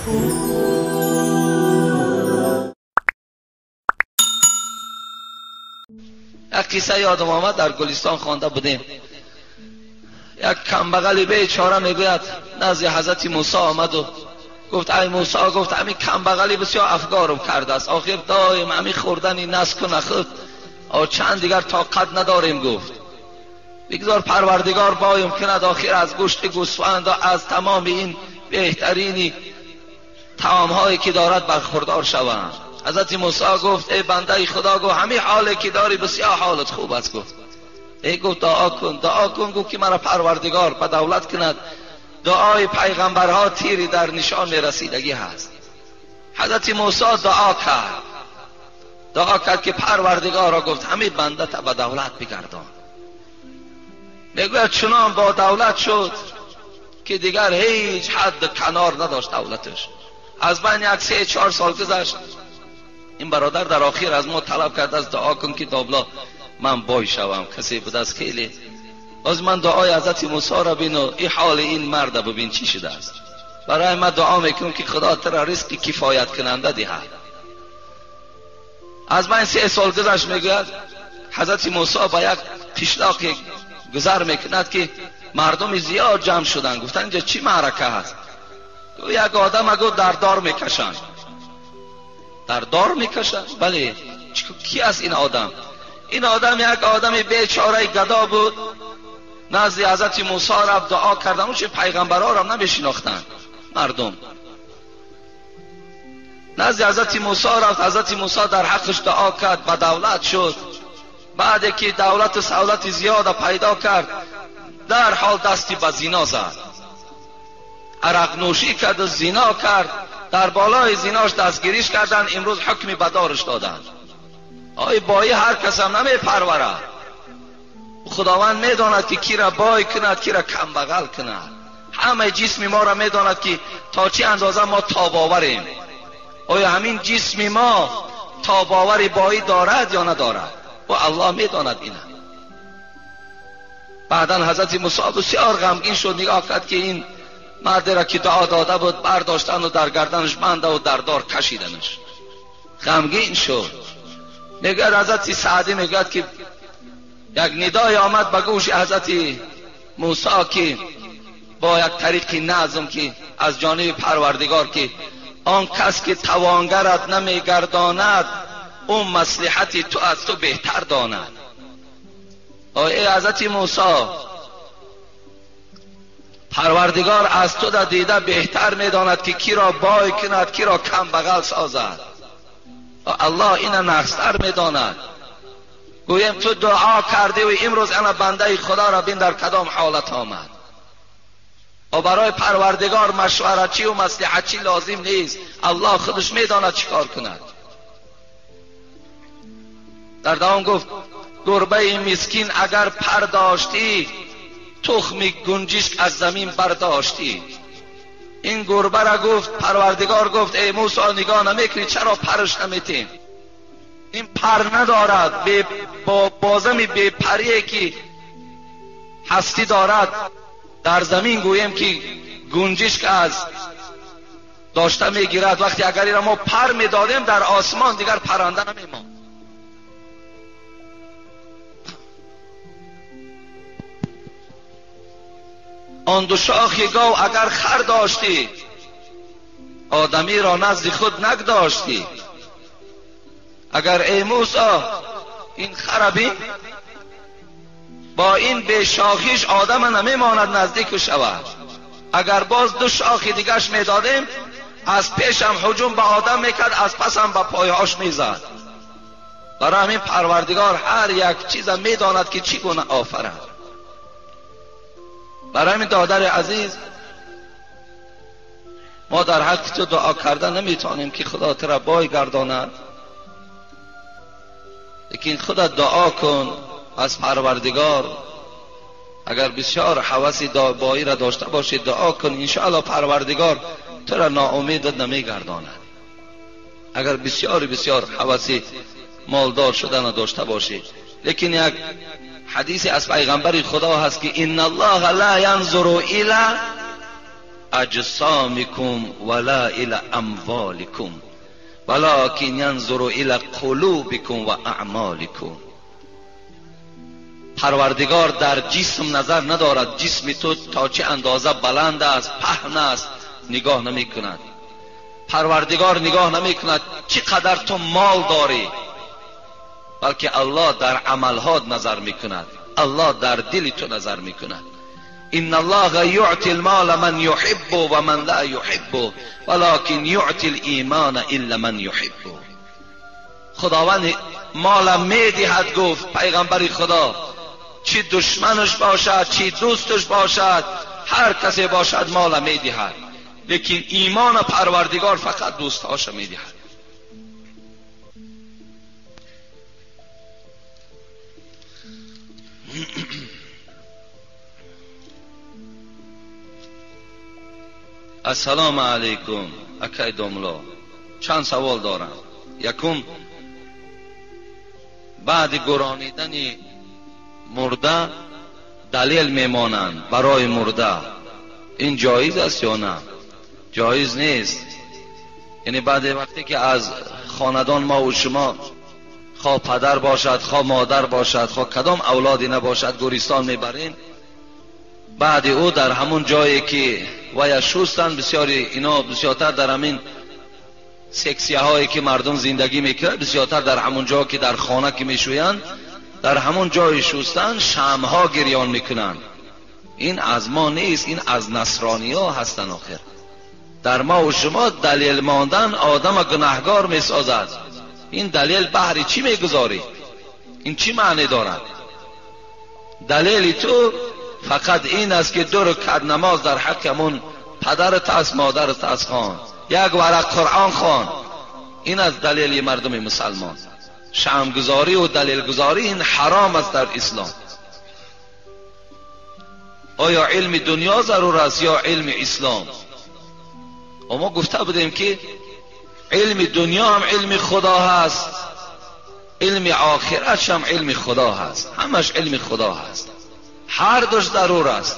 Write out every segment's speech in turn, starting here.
Як қисса ёдам омад, дар Гулистон хонда будем. Як камбағали бечора мегӯяд назди ҳазрати Мусо омаду гуфт: ай Мусо, гуфт ҳамин камбағали бисёр афгорам кардааст, охир доим ҳамин хӯрдани наску нахӯд, чанд дигар тоқат надорем. Гуфт бигзор Парвардигор боем кунад, охир аз гӯшти гӯсфанд ва аз тамоми ин беҳтарини таомҳое ки дорад бархӯрдор шаванд. ҳазрати Мусо гуфт: эй бандаи Худо, гуфт ҳамин ҳоле ки дорӣ бисёр ҳолат хуб аст. Гуфт эй, гуфт дуо кун, дуо кун, гуфт ки маро Парвардигор ба давлат кунад. Дуои пайғамбарҳо тири дар нишон мерасидагӣ ҳаст. ҳазрати Мусо дуо кард, дуо кард ки Парвардигорро гуфт ҳамин бандата ба давлат бигардон. Мегӯяд чунон бо давлат шуд ки дигар ҳеҷ ҳад канор надошт давлаташ. Аз байн як 3-4 сол гузашт. Ин бародар дар охир аз мо талаб кард аз дуо кун ки добла ман бой шавам. Касе будааст хеле. Боз ман дуои ҳазрати Мусоро бину, ин ҳоли ин марда бибин чӣ шудааст. Барои ман дуо мекунам ки Худо туро ризқи кифоят кунанда диҳад. Аз байн 3 сол гузашт. Мегӯяд ҳазрати Мусо ба як қишлоқе гузар мекунад ки мардуми зиёд ҷамъ шуданд. Гуфтанд инҷа чӣ маърака ҳаст? Як одама гуфт дар дор мекашанд. Дар дор мекашанд? Бале. Ки аст ин одам? Ин одам як одами бечораи гадо буд. Назди ҳазрати Мусо рафт, дуо карданд. Он чи пайғамбарҳоро намешинохтанд мардум. Назди ҳазрати Мусо рафт, ҳазрати Мусо дар ҳаққаш дуо кард, ба давлат шуд. Баъде ки давлату савлати зиёда пайдо кард, дар ҳол дасти ба зино зад, арақнӯшӣ карду зино кард. Дар болои зинош дастгириш карданд, имрӯз ҳукми бадораш доданд. Ой бои ҳар касам намепарварад. Худованд медонад ки кира бой кунад, кира камбағал кунад. Ҳамаи ҷисми моро медонад ки то чӣ андоза мо тобоварем. Оё ҳамин ҷисми мо тобовари боӣ дорад ё надорад? Ӯ Аллоҳ медонад ина. Баъдан ҳазрати Мусо бисёр ғамгин шуд, нигоҳ кард ки ин мардеро ки дуо дода буд бардоштану дар гарданаш бандаву дар дор кашиданаш. Ғамгин шуд. Мегӯяд ҳазрати Саъдӣ, мегӯяд ки як нидое омад ба гӯши ҳазрати Мусо ки бо як тариқи назм ки аз ҷониби Парвардигор ки он кас ки тавонгарат намегардонад, ӯ маслиҳати ту аз ту беҳтар донад. Эй ҳазрати Мусо, Парвардигор аз ту да дида беҳтар медонад ки киро бой кунад, киро камбағал созад. Аллоҳ ина нақстар медонад. Гӯем ту дуо кардӣ ва имрӯз ана бандаи Худоро бин дар кадом ҳолат омад. Ва барои Парвардигор машваратчӣ ва маслиҳатчӣ лозим нест. Аллоҳ худаш медонад чӣ кор кунад. Дар давом гуфт: гурбаи мискин агар пар доштӣ, тухми гунҷишк аз замин бардоштӣ. Ин гурбаро гуфт Парвардигор, гуфт эй Мусо, нигоҳ намекунӣ чаро парш наметем? Ин пар надорад, бо бозами бепарие ки ҳастӣ дорад дар замин гӯем ки гунҷишк аз дошта мегирад. Вақте агар инро мо пар медодем, дар осмон дигар парранда намемонд. Он ду шохи гов агар хар доштӣ, одамиро назди худ нагдоштӣ. Агар эй Мусо ин хара бин, бо ин бешохиш одама намемонад наздику шавад. Агар боз ду шохи дигаш медодем, аз пешам ҳуҷум ба одам мекард, аз пасам ба пойҳош мезад. Барои ҳамин Парвардигор ҳар як чиза медонад ки чӣ гуна офарад. Барои ҳамин додари азиз, мо дар ҳаққи ту дуо карда наметавонем ки Худо туро бой гардонад, лекин худат дуо кун аз Парвардигор. Агар бисёр ҳаваси боиро дошта бошӣ, дуо кун, иншоаллоҳ Парвардигор туро ноумедат намегардонад. Агар бисёр бисёр ҳаваси молдор шуданро дошта бошӣ. Лекин як ҳадисе аз пайғамбари Худо ҳаст ки инналлоҳа ла янзуру ила اجسامکم ولا الی اموالکم ولکن ینظر الی قلوبکم و اعمالکم. پروردگار در جسم نظر ندارد، جسم تو تا چه اندازه بلند است، پهن است، نگاه نمی کند. پروردگار نگاه نمی کند چقدر تو مال داری، بلکه الله در عملها نظر می کند، الله در دل تو نظر می کند. ان الله یعطی المال من یحب و من لا یحب ولکن یعطی الایمان الا من یحب. خداوند مال میدهد، گفت پیغمبر خدا، چی دشمنش باشد چی دوستش باشد، هر کسی باشد مال میدهد، لیکن ایمان پروردگار فقط دوستهاش میدهد. السلام علیکم اکای домло، چند سوال دارم. یکم، بعد گرانیدن مرده دلیل میمانند برای مرده، این جایز است یا نه؟ جایز نیست. یعنی بعد وقتی که از خاندان ما و شما، خواه پدر باشد خواه مادر باشد خواه کدام اولادی نباشد، گورستان میبریم، بعد او در همون جایی که ویا شستن، بسیاری اینا بسیارتر در همین سکسیه هایی که مردم زندگی میکنند، بسیارتر در همون جا که در خانه که میشویند، در همون جای شستن شمع‌ها گریان میکنند. این از ما نیست، این از نصرانی ها هستن. آخر در ما و شما دلیل ماندن آدم گناهگار میسازد. این دلیل بهر چی میگذاری؟ این چی معنی دارد؟ دلیل تو فقط این است که 2 رکعت نماز در حق همون پدرت است مادرت است خوان، یک ورق قرآن خوان. این از دلیل مردم مسلمان. شمع‌گذاری و دلیل گذاری این حرام است در اسلام. آیا علم دنیا ضرور است یا علم اسلام؟ و ما گفته بودیم که علم دنیا هم علم خدا هست، علم آخرت هم علم خدا هست، همش علم خدا هست، هر دوش ضرور است.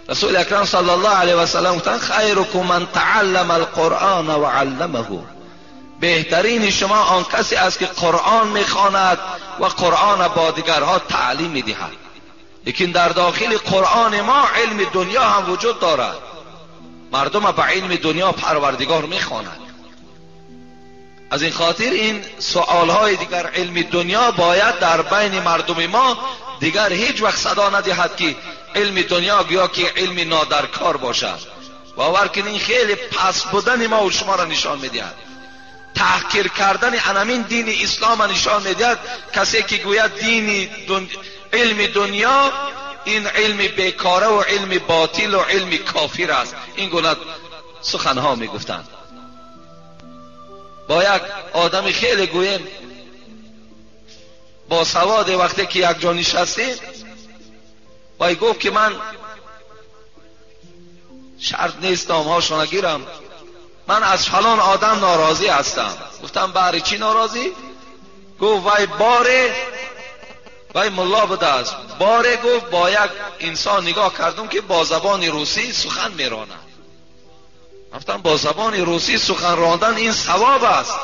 رسول اکرم صلی الله علیه و سلم گفتند خیرکم من تعلم القرآن و علمه، بهترین شما آن کسی است که قرآن میخواند و قرآن با دیگرها تعلیم میدهد. لیکن در داخل قرآن ما علم دنیا هم وجود دارد. مردم به علم دنیا پروردگار میخواند. از این خاطر این سوالهای دیگر علم دنیا باید در بین مردم ما دیگر هیچ وقت صدا ندهد که علم دنیا گویا که علم نادرکار باشد. باور کنین این خیلی پس بودن ما و شما را نشان میدهد، تحقیر کردن انمین دین اسلام را نشان میدهد. کسی که گوید دین علم دنیا این علم بیکاره و علم باطل و علم کافر است، این گونه سخنها میگفتند. با یک آدم خیلی گویم با سواد وقتی که یک جا نشستیم، وای گفت که من شرط نیست نامهاشو نگیرم، من از فلان آدم ناراضی هستم. گفتم برای چی ناراضی؟ گفت وای باره، وای ملا بوده است، باره گفت با یک انسان نگاه کردم که با زبان روسی سخن میراند. گفتم با زبان روسی سخن راندن این ثواب است،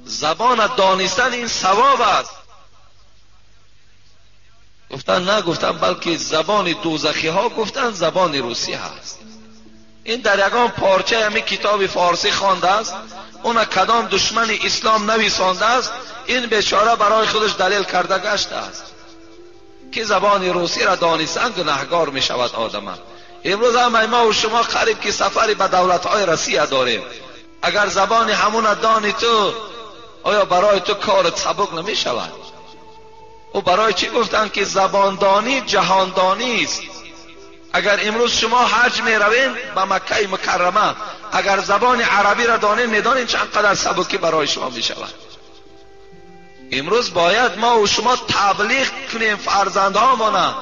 زبان دانستن این ثواب است. گفتن نه، گفتن بلکه زبان دوزخی ها گفتن زبان روسی هست. این در یگان پارچه همین کتاب فارسی خوانده است، اون کدام دشمن اسلام نویسانده است، این بیچاره برای خودش دلیل کرده گشته است که زبان روسی را دانستن گناهگار می شود آدم. امروز هم ما و شما قریب که سفری به دولت های روسیه داریم، اگر زبان همون دانی تو، آیا برای تو کار سبک نمی شود؟ او برای چی گفتن که زباندانی جهاندانی است؟ اگر امروز شما حج می روین به مکه مکرمه، اگر زبان عربی را دانین، میدانین چند قدر سبکی برای شما می شود. امروز باید ما و شما تبلیغ کنیم فرزندهامانه،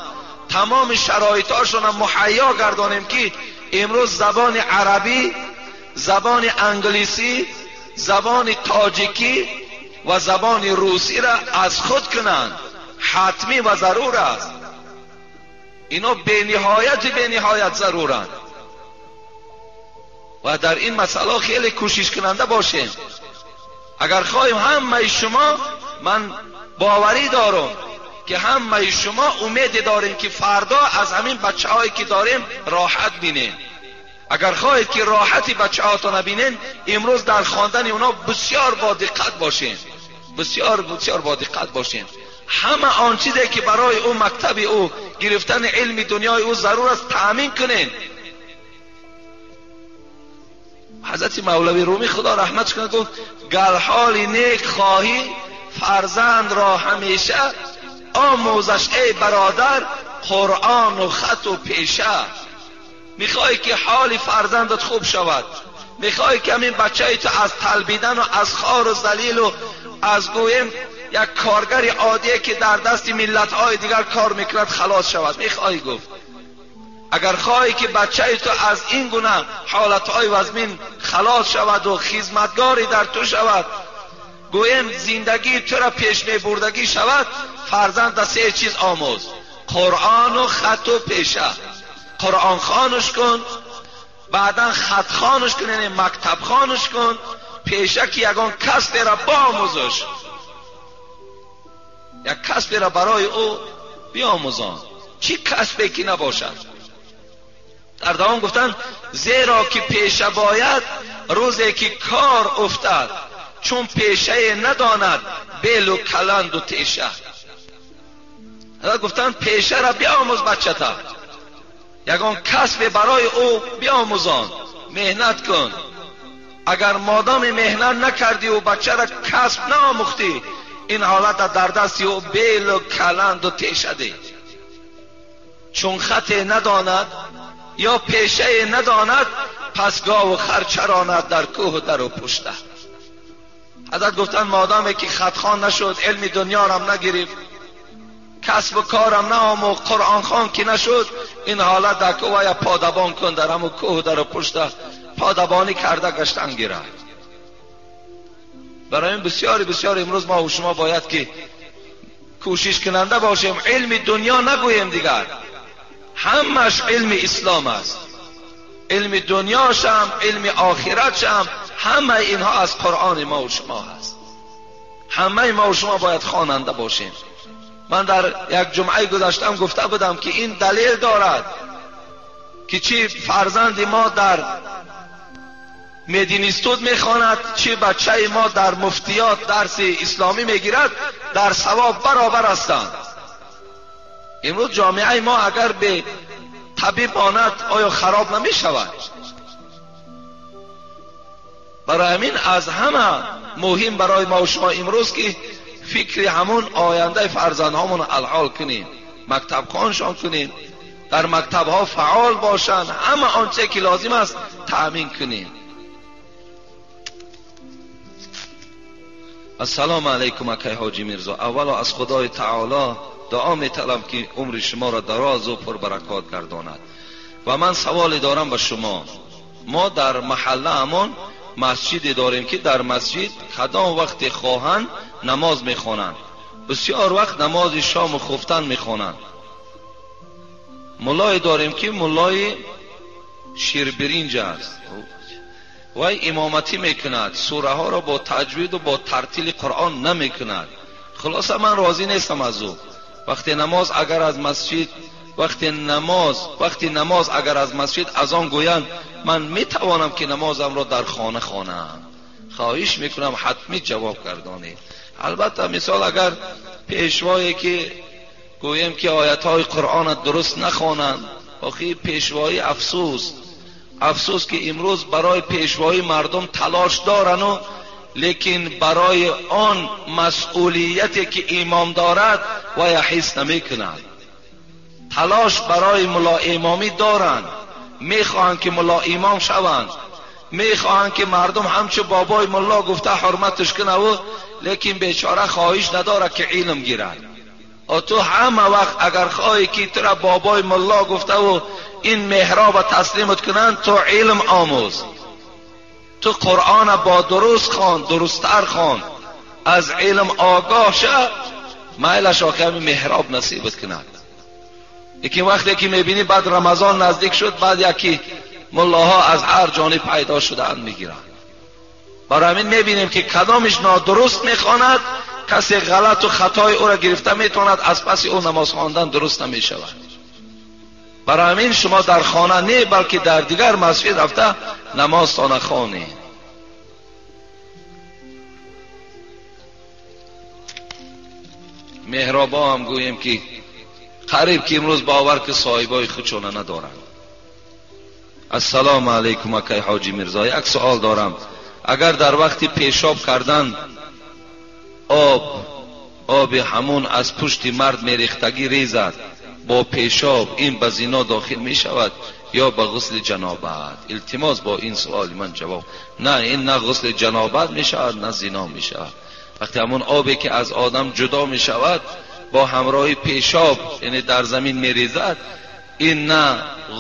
تمام شرایطاشون مهیا گردانیم که امروز زبان عربی، زبان انگلیسی، زبان تاجیکی و زبان روسی را از خود کنند. حتمی و ضرور است. اینا به نهایت ضرورند و در این مسئله خیلی کوشش کننده باشیم. اگر خواهیم همه شما، من باوری دارم که همه شما امید داریم که فردا از همین بچه هایی که داریم راحت بینیم. اگر خواهید که راحتی بچه هاتون بینین، امروز در خواندن اونا بسیار با دقت باشین، بسیار بسیار با دقت باشین. همه آن چیزی که برای او مکتب او گرفتن علم دنیای او ضرور است تأمین کنین. حضرت مولوی رومی خدا رحمتش کنه گفت گر حال نیک خواهی فرزند را همیشه آموزش ای برادر قرآن و خط و پیشه. میخوای که حال فرزندت خوب شود، میخوای که همین بچه تو از طلبیدن و از خار و ذلیل و از گویم یک کارگر عادیه که در دست ملت‌های دیگر کار میکند خلاص شود، میخوای؟ گفت اگر خواهی که بچه تو از این گونه حالتهای وزمین خلاص شود و خدمتگاری در تو شود، گویم زندگی تو را پیش میبردگی شود، فرزند سه چیز آموز: قرآن و خط و پیشه. قرآن خوانش کن، بعدا خط خوانش کن، یعنی مکتب خوانش کن، پیشه که یگان کسب را بیاموزش، یک کسب را برای او بیاموزان، چی کسبی که نباشد. در دوام گفتن زیرا که پیشه باید روزی که کار افتد، چون پیشه نداند بیل و کلند و تیشه. گفتن پیشه را بیاموز بچه تا، یگان کسب برای او بیاموزان، مهنت کن. اگر مادام مهنت نکردی و بچه را کسب نآموختی، این حالت در دستی او بیل و کلند و تیشه ده. چون خط نداند یا پیشه نداند، پس گاو و خر چراند در کوه و در و پشته. حضرت گفتن مادامی که خطخوان نشد، علم دنیا رم نگرفت، کسب و کارم نآموخت، قرآن خوان که نشد، این حالت در کوه یا پادبان کن، در همون کوه در و پشته پادبانی کرده گشتن گیرد. برای این بسیار بسیار امروز ما و شما باید که کوشش کننده باشیم، علم دنیا نگوییم دیگر، همش علم اسلام است، علم دنیاش هم، علم آخرتش هم، همه اینها از قرآن ما و شما هست. همه ما و شما باید خواننده باشیم. من در یک جمعه گذشتم گفته بودم که این دلیل دارد که چی فرزند ما در مدینستود میخواند، چی بچه ما در مفتیات درس اسلامی میگیرد، در ثواب برابر هستند. امروز جامعه ما اگر به طبیب ماند آیا خراب نمی شود؟ برای همین از همه مهم برای ما و شما امروز که فکر همون آینده فرزندهامون الحال کنیم، مکتب خوانشان کنیم، در مکتب ها فعال باشند، همه آنچه که لازم است تأمین کنیم. السلام علیکم اکای حاجی میرزا. اولا از خدای تعالی دعا میطلبم که عمر شما را دراز و پربرکات گرداند. و من سوالی دارم به شما. ما در محله همان مسجدی داریم که در مسجد کدام وقت خواهند نماز میخوانند، بسیار وقت نماز شام و خفتن میخوانند. ملای داریم که ملای شیربرینج است و امامتی میکند، سوره ها را با تجوید و با ترتیل قرآن نمیکند. خلاصه من راضی نیستم از او. وقتی نماز اگر از مسجد وقتی نماز اگر از مسجد اذان گویند، من میتوانم که نمازم را در خانه خوانم. خواهش میکنم حتمی جواب گردانید. البته مثال اگر پیشوایی که گویم که آیت های قرآن درست نخوانند، آخی پیشوایی افسوس افسوس که امروز برای پیشوایی مردم تلاش دارن و لیکن برای آن مسئولیتی که امام دارد و یا حس نمیکنند. تلاش برای ملا امامی دارند، میخواهند که ملا امام شوند، میخواهند که مردم همچو بابای ملا گفته حرمتش کنه و لیکن بیچاره خواهش نداره که علم گیرد. تو همه وقت اگر خواهی که تو را بابای ملا گفته و این محراب تسلیمت کنند، تو علم آموز، تو قرآن با درست خوان، درستتر خوان، از علم آگاه شه، میلش آخر محراب نصیبت کند. Лекин вақте ки мебинӣ баъд Рамазон наздик шуд, баъд яки муллоҳо аз ҳар ҷониб пайдо шудаанд мегиранд. Барои ҳамин мебинем ки кадомиш нодуруст мехонад, касе ғалату хатои ӯро гирифта метавонад, аз паси ӯ намоз хондан дуруст намешавад. Барои ҳамин шумо дар хона не, балки дар дигар масҷид рафта намозтона хонед. Меҳробо ҳам гӯем ки қариб ки имрӯз бовар ки соҳибои худшона надоранд. Ассалому алайкум акай ҳоҷи Мирзо, як суол дорам. Агар дар вақти пешоб кардан оби ҳамун аз пушти мард мерехтагӣ резад бо пешоб, ин ба зино дохил мешавад ё ба ғусли ҷанобат? Илтимос бо ин суоли ман ҷавоб. На, ин на ғусли ҷанобат мешавад, на зино мешавад. Вақте ҳамун обе ки аз одам ҷудо мешавад бо ҳамроҳи пешоб, яъне дар замин мерезад, ин на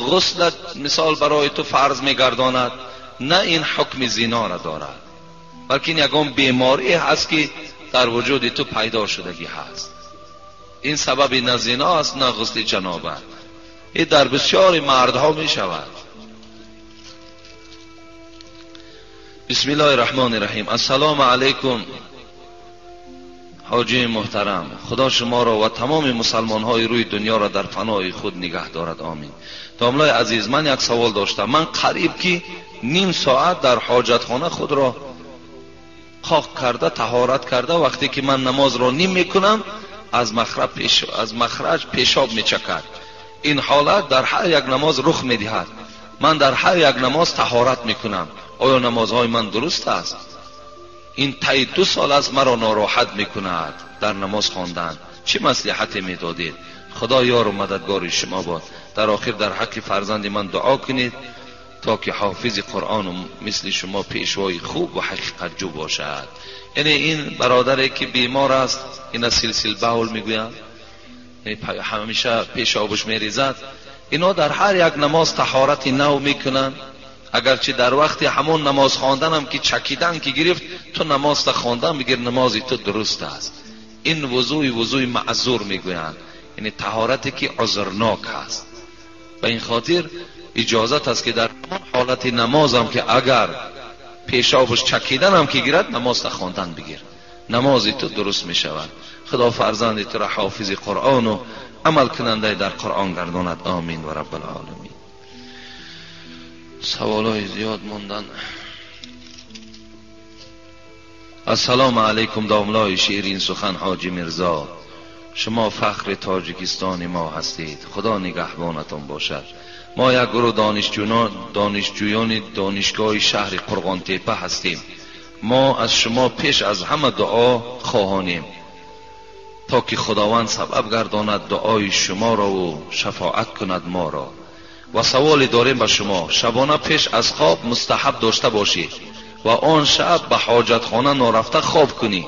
ғуслат мисол барои ту фарз мегардонад, на ин ҳукми зинора дорад, балки ин ягон беморӣ ҳаст ки дар вуҷуди ту пайдо шудагӣ ҳаст. Ин сабаби на зино аст, на ғусли ҷанобат. Ин дар бисёри мардҳо мешавад. Бисмиллоҳи раҳмони раҳим. Ассалому алайкум ҳоҷии муҳтарам, худо шуморо ва тамоми мусалмонҳои рӯи дунёро дар паноҳи худ нигаҳ дорад, омин. Домлаи азиз, ман як савол доштам. Ман қариб ки ним соат дар ҳоҷатхона худро қоқ карда, таҳорат карда, вақте ки ман намозро ним мекунам, аз махраҷ пешоб мечакад. Ин ҳолат дар ҳар як намоз рух медиҳад. Ман дар ҳар як намоз таҳорат мекунам. Оё намозҳои ман дуруст аст? Ин таи 2 сол аст маро нороҳат мекунад дар намоз хондан. Чӣ маслиҳате медодед? Худо ёру мададгори шумо бод. Дар охир дар ҳаққи фарзанди ман дуо кунед то ки ҳофизи Қуръону мисли шумо пешвои хуб ва ҳақиқатҷӯ бошад. Яъне ин бародаре ки бемор аст, ина силсил баул мегӯянд, ҳамеша пешобаш мерезад, ино дар ҳар як намоз таҳорати нав мекунанд. Агарчи дар вақти ҳамон намоз хонданам ки чакидан ки гирифт, ту намозта хондан бигир, намози ту дуруст аст. Ин вузӯи маъзур мегӯянд, яъне таҳорате ки узрнок аст. Ба ин хотир иҷозат аст ки дар ҳамон ҳолати намозам ки агар пешобаш чакиданам ки гирад, намозта хондан бигир, намози ту дуруст мешавад. Худо фарзанди туро ҳофизи Қуръону амалкунандаи дар Қуръон гардонад, омин ва раббал оламин. Саволҳои зиёд мондан. Ассалому алайкум домлои ширин сухан ҳоҷи Мирзо, шумо фахри тоҷикистони мо ҳастед, худо нигаҳбонатон бошад. Мо як гурӯҳ донишҷӯёни донишгоҳи шаҳри Қурғонтепа ҳастем. Мо аз шумо пеш аз ҳама дуо хоҳонем то ки худованд сабаб гардонад дуои шуморо шафоат кунад моро. Ва саволе дорем ба шумо. Шабона пеш аз хоб мустаҳаб дошта бошӣ ва он шаб ба ҳоҷатхона норафта хоб кунӣ,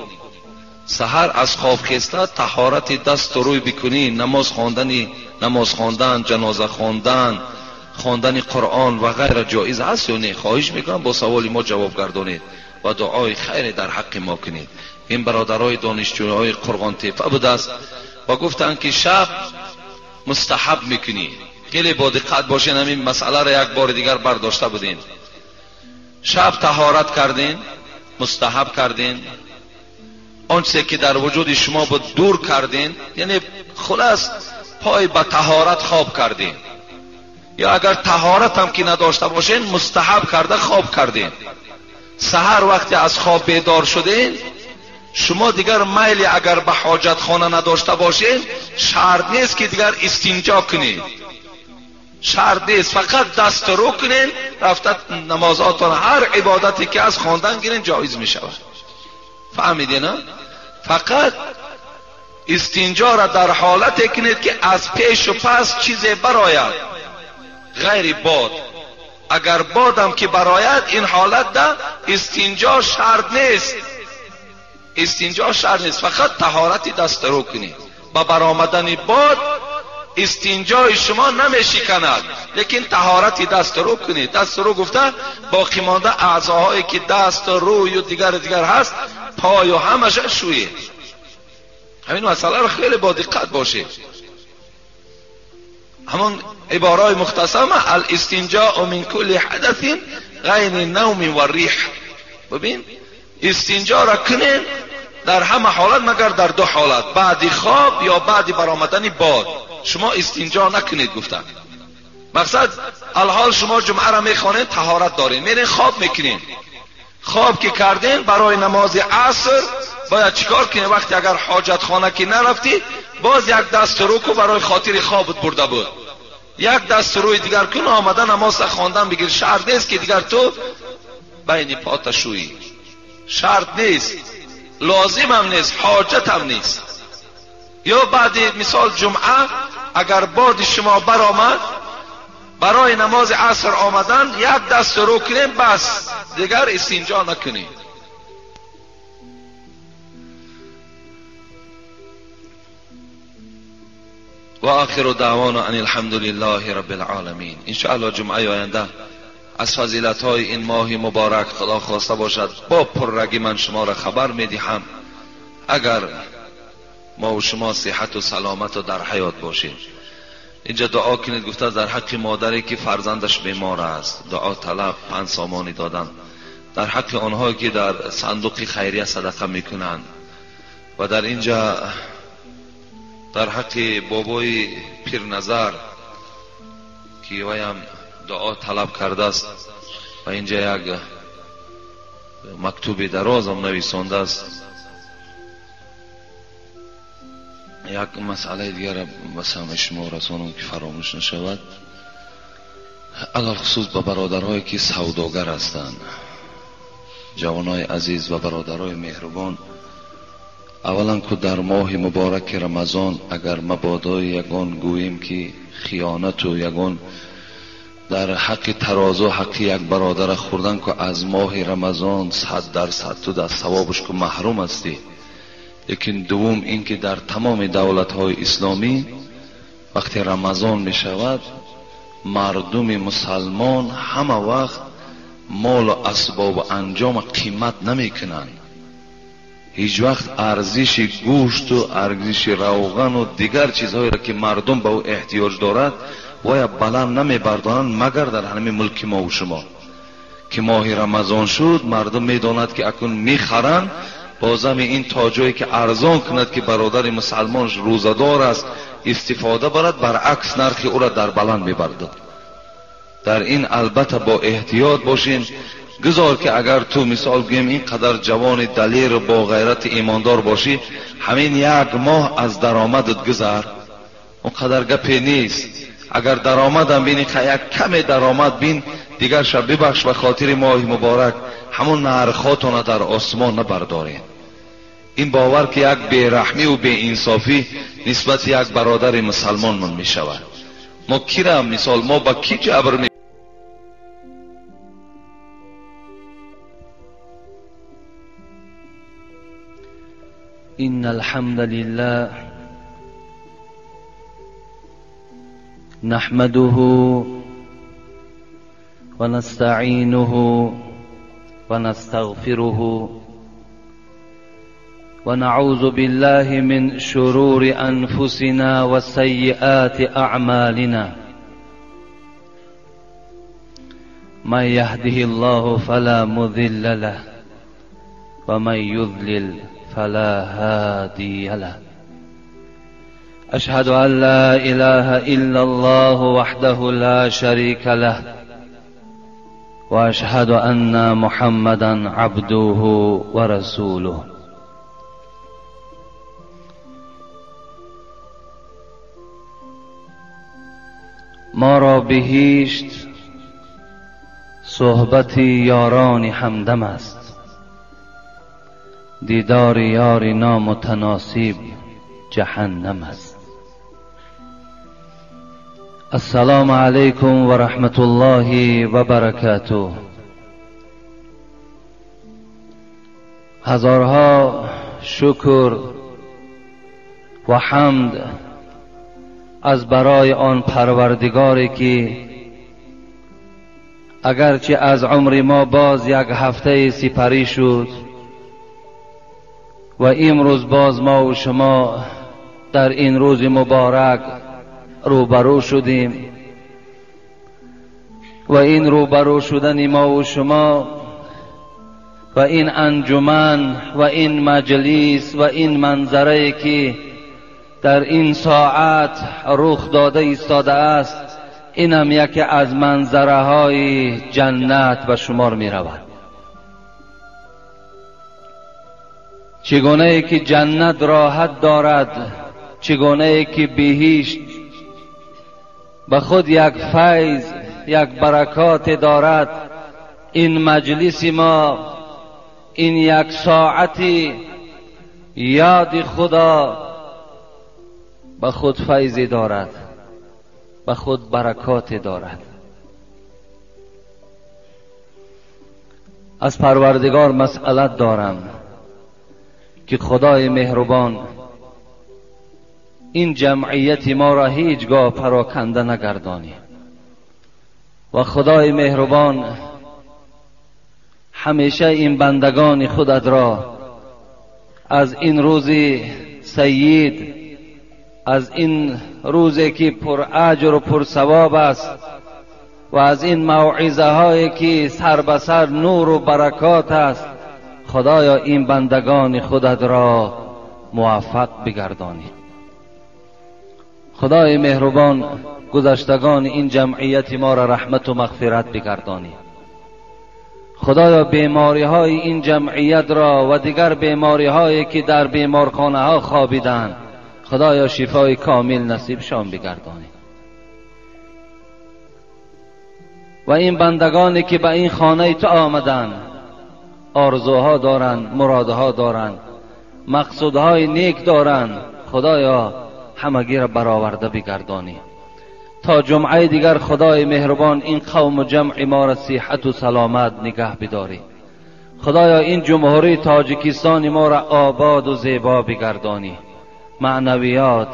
саҳар аз хоб хеста таҳорати дасту рӯй бикунӣ, намоз хондан, ҷаноза хондан, хондани Қуръон ва ғайра ҷоиз аст ё не? Хоҳиш мекунам бо саволи мо ҷавоб гардонед ва дуои хайре дар ҳаққи мо кунед. Ин бародарои донишҷӯёни Қурғонтепа будааст ва гуфтанд ки шаб мустаҳаб мекунӣ. Хеле бо диққат бошед, ҳамин масъаларо як бори дигар бардошта будем. Шаб таҳорат кардин, мустаҳаб кардин, он чизе ки дар вуҷуди шумо буд дур кардин, яъне хулас пой ба таҳорат хоб кардин, ё агар таҳорат ҳам ки надошта бошен, мустаҳаб карда хоб кардин. Саҳар вақте аз хоб бедор шудин, шумо дигар майли агар ба ҳоҷатхона надошта бошен, шарт нест ки дигар истинҷо кунед, шарт нест, фақат даст рӯ кунен, рафта намозотон ҳар ибодате ки аз хондан гирен ҷоиз мешавад. Фаҳмидед, на? Фақат истинҷоро дар ҳолате кунед ки аз пешу пас чизе барояд ғайри бод. Агар бодам ки барояд, ин ҳолат да истинҷо шарт нест, истинҷо шарт нест, фақат таҳорати даст рӯ кунед. Ба баромадани бод истинҷои шумо намешиканад, лекин таҳорати даст рӯ кунед. Даст рӯ гуфта боқӣ монда аъзоҳое ки даст, рӯю дигар дигар ҳаст, пою ҳамаша шӯед. Ҳамин масъаларо хеле бо диққат бошед. همون عبارای مختصر الاستنجاء من کل حدث غیر النوم و الریح. ببین استنجا را کنین در همه حالت مگر در دو حالت، بعد خواب یا بعد برآمدن باد. شما استنجا نکنید گفتن. مقصد الحال شما جمعه را میخوانید، طهارت دارین، میرین خواب میکنین. خواب که کردین برای نماز عصر باید چیکار کنین؟ وقتی اگر حاجت خانه که نرفتی باز یک دست رو کو برای خاطر خوابت برده بود، یک دست روی دیگر کن، آمده نماز خواندن بگیر. شرط نیست که دیگر تو بین پات شویی، شرط نیست، لازم هم نیست، حاجت هم نیست. یا بعد مثال جمعه اگر باد شما برآمد برای نماز عصر آمدن یک دست رو کنیم بس، دیگر استنجا نکنیم. و آخر دعوانا ان الحمد لله رب العالمین. انشاءالله جمعه آینده از فضیلت های این ماه مبارک خدا خواسته باشد با پررگی من شما را خبر میدهم، اگر ما و شما صحت و سلامت و در حیات باشیم. اینجا دعا کنید، گفته در حق مادری که فرزندش بیمار است دعا طلب 5 سامانی دادن، در حق آنهایی که در صندوق خیریه صدقه میکنند، و در اینجا در حق بابای پیرنظر که ویم دعا طلب کرده است و اینجا یک مکتوب دراز هم نویسانده است. یک مسئله دیگر به سمع شما رسانم که فراموش نشود، علی‌الخصوص به برادرهایی که سوداگر هستند، جوانای عزیز و برادرای مهربان. اولا که در ماه مبارک رمضان اگر مبادای یگان گوییم که خیانت و یگان در حق ترازو حق یک برادر خوردن که از ماه رمضان 100% تو در ثوابش که محروم هستی. لیکن دوم این که در تمام دولت های اسلامی وقتی رمضان می شود مردم مسلمان همه وقت مال و اسباب انجام قیمت نمی کنند. هیچ وقت ارزش گوشت و ارزش روغن و دیگر چیزهایی را که مردم به او احتیاج دارد باید بلند نمی بردارند، مگر در همین ملک ما و شما که ماه رمضان شد مردم می داند که اکنون می خرند، بازم این تا جایی که ارزان کند که برادر مسلمانش روزه‌دار است استفاده برد، برعکس نرخ او را در بلند میبرد. در این البته با احتیاط باشین. گذار که اگر تو مثال گویم اینقدر جوان دلیر و با غیرت ایماندار باشی، همین یک ماه از درآمدت گذر، اونقدر گپی نیست. اگر درآمدم بینی یک کم درآمد بین، دیگر شب ببخش به خاطر ماه مبارک همون نرخاتون در آسمان نبردارین. این باور که یک بیرحمی و بی‌انصافی نسبت یک برادر مسلمان من می شود. ما کی را مثال ما با کی جبر می إن الحمد لله نحمده ونستعينه ونستغفره ونعوذ بالله من شرور أنفسنا وسيئات أعمالنا، من يهده الله فلا مضل له ومن يضلل فلا هادي له، أشهد أن لا إله إلا الله وحده لا شريك له وأشهد أن محمدا عبده ورسوله. ما را بهشت صحبت یاران همدم است، دیدار یار نامتناسب جهنم است. السلام علیکم و رحمت الله و برکاته. هزارها شکر و حمد از برای آن پروردگاری که اگرچه از عمر ما باز یک هفته سپری شد و امروز باز ما و شما در این روز مبارک روبرو شدیم و این روبرو شدن ما و شما و این انجمن و این مجلس و این منظره که در این ساعت رخ داده ایستاده است، اینم یکی از منظره های جنت به شمار می رود. چگونه ای که جنت راحت دارد، چگونه ای که بهشت به خود یک فیض، یک برکات دارد، این مجلس ما، این یک ساعتی یاد خدا به خود فیضی دارد، به خود برکات دارد. از پروردگار مسئلت دارم که خدای مهربان این جمعیت ما را هیچگاه پراکنده نگردانی و خدای مهربان همیشه این بندگان خودت را از این روز سید، از این روزی که پر اجر و پر ثواب است و از این موعظه هایی که سر به سر نور و برکات است، خدایا این بندگان خودت را موفق بگردانی. خدای مهربان گذشتگان این جمعیت ما را رحمت و مغفرت بگردانی. خدایا بیماری های این جمعیت را و دیگر بیماری هایی که در بیمارخانه ها خوابیدند، خدایا شفای کامل نصیبشان بگردانی. و این بندگانی که به این خانه تو آمدند، آرزوها دارند، مرادها دارند، مقصودهای نیک دارند، خدایا همگی را برآورده بگردانی. تا جمعه دیگر خدای مهربان این قوم و جمع ما را صحت و سلامت نگه بداری. خدایا این جمهوری تاجیکستان ما را آباد و زیبا بگردانی. معنویات،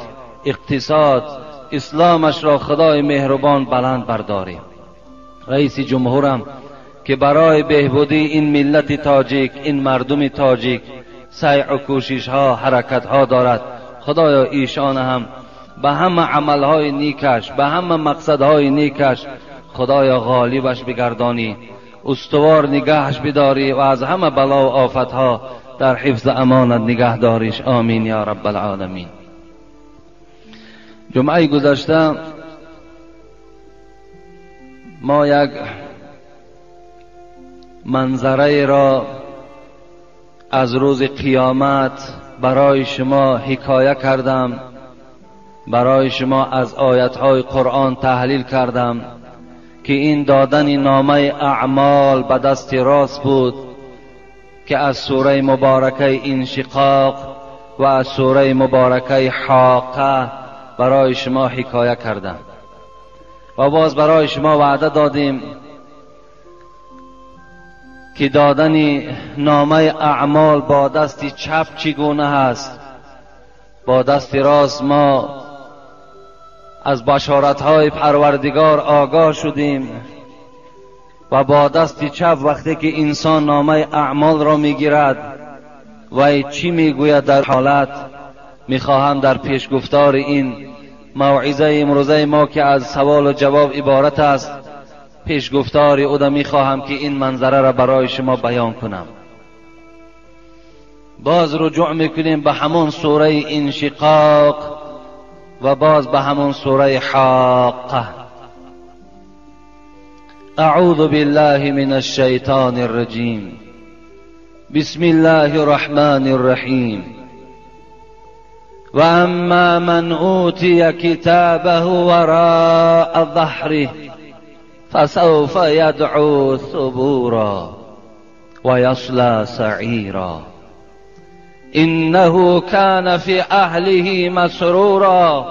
اقتصاد، اسلامش را خدای مهربان بلند برداری. رئیس جمهورم که برای بهبودی این ملت تاجیک، این مردم تاجیک سعی و کوشش ها، حرکت ها دارد، خدایا ایشان هم به همه عملهای نیکش، به همه مقصدهای نیکش خدایا غالبش بگردانی، استوار نگهش بداری و از همه بلا و آفتها در حفظ امانت نگه داریش. آمین یا رب العالمین. جمعه گذشته ما یک منظره را از روز قیامت برای شما حکایه کردم، برای شما از آیتهای قرآن تحلیل کردم که این دادن نامه اعمال به دست راست بود که از سوره مبارکه انشقاق و از سوره مبارکه حاقه برای شما حکایه کردم و باز برای شما وعده دادیم که دادن نامه اعمال با دست چپ چگونه هست. با دست راست ما از بشارت‌های پروردگار آگاه شدیم و با دست چپ وقتی که انسان نامه اعمال را میگیرد و چی میگوید در حالت، میخواهم در پیشگفتار این موعظه امروزه ما که از سوال و جواب عبارت است، پیشگفتار او میخواهم که این منظره را برای شما بیان کنم. باز رجوع میکنیم به همون سوره انشقاق و باز به همون سوره حاقه. اعوذ بالله من الشیطان الرجیم. بسم الله الرحمن الرحیم. و اما من اوتی کتابه وراء ظهره فسوف یدعو ثبورا ویصلی سعیرا انه كان في اهله مسرورا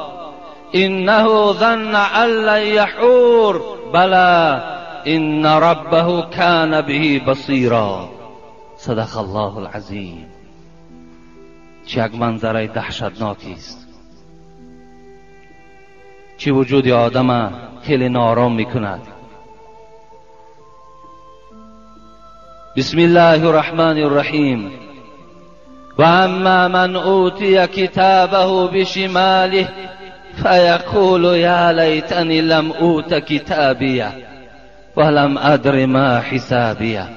انه ظن ان لن يحور بلى ان ربه كان به بصیرا. صدق الله العظیم. چه یک منظره دهشتناکی است، چه وجود آدم خیلی نارام میکند. بسم الله الرحمن الرحیم. و اما من اوتی کتابه بشماله فيقول يا ليتني لم أوت كتابيه ولم أدر ما حسابيه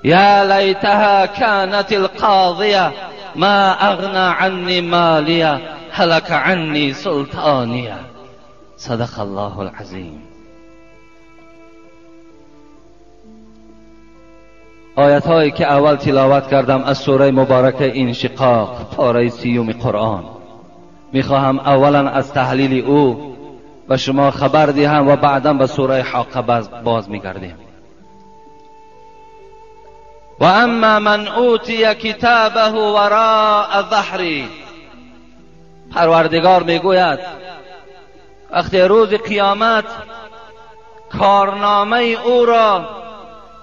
يا ليتها كانت القاضية ما أغنى عني مالية هلك عني سلطانية. صدق الله العظیم. آیت هایی که اول تلاوت کردم از سوره مبارکه انشقاق، پاره 30 قرآن، میخواهم اولا از تحلیل او به شما خبر دهم و بعدا به سوره حاقه باز میگردیم. و اما من اوتی کتابه وراء ظهری، پروردگار میگوید وقتی روز قیامت کارنامه او را،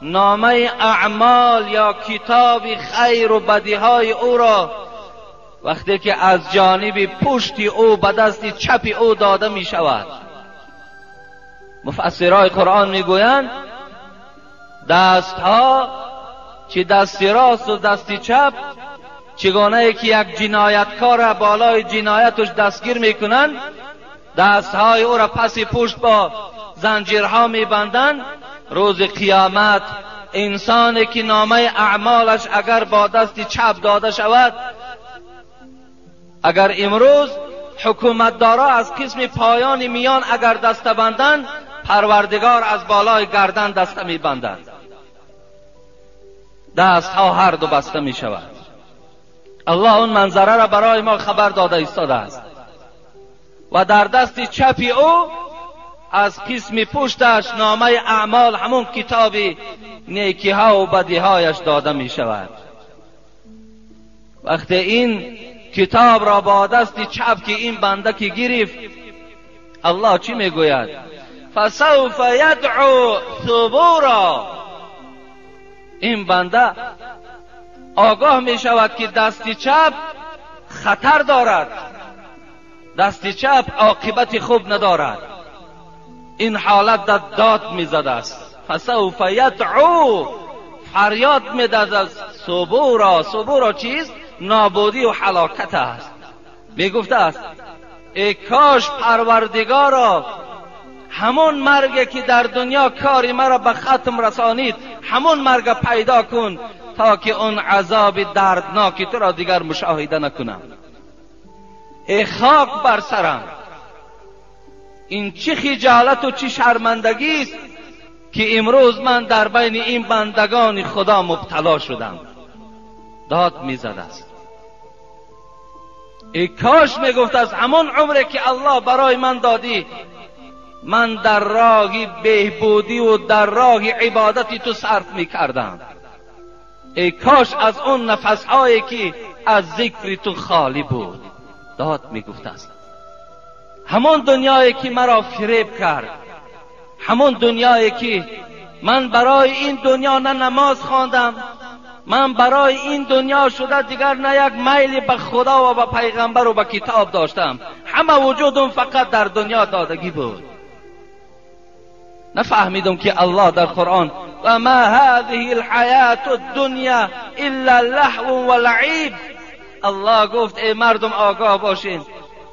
نامه اعمال یا کتاب خیر و بدیهای او را وقتی که از جانب پشت او به دست چپ او داده می شود، مفسرای قرآن می گویند دستها، چه دست راست و دست چپ، چگونه که یک جنایتکار بالای جنایتش دستگیر میکنند، دستهای او را پس پشت با زنجیرها میبندند. روز قیامت انسانی که نامه اعمالش اگر با دست چپ داده شود، اگر امروز حکومتدارا از قسم پایان میان اگر دسته بندند، پروردگار از بالای گردن دسته میبندند. دستها هر دو بسته می شود. الله اون منظره را برای ما خبر داده ایستاده است. و در دست چپ او از قسم پشتش نامه اعمال، همون کتاب نیکی ها و بدیهایش داده می شود. وقتی این کتاب را با دست چپ که این بنده که گرفت، الله چی میگوید؟ فسوف یدعو ثبورا. این بنده آگاه می شود که دست چپ خطر دارد، دست چپ عاقبت خوب ندارد. این حالت در داد می زده است. فسوف یدعو، فریاد می داد از ثبورا. ثبورا چیست؟ نابودی و هلاکت است. می گفته است ای کاش پروردگارا همون مرگ که در دنیا کاری مرا به ختم رسانید، همون مرگ پیدا کن تا که اون عذاب دردناک تو را دیگر مشاهده نکنم. ای خاک بر سرم، این چه خجالت و چه شرمندگی است که امروز من در بین این بندگان خدا مبتلا شدم. داد میزد است. ای کاش میگفت از همون عمری که الله برای من دادی، من در راه بهبودی و در راه عبادتی تو صرف میکردم. ای کاش از اون نفسهایی که از ذکر تو خالی بود. داد میگفت است. همون دنیایی که مرا فریب کرد، همون دنیایی که من برای این دنیا نه نماز خواندم، من برای این دنیا شده دیگر نه یک میل به خدا و به پیغمبر و به کتاب داشتم، همه وجودم فقط در دنیا دادگی بود. نفهمیدم که الله در قرآن و ما هذه الحیات الدنیا الا لهو و لعب. الله گفت ای مردم آگاه باشین،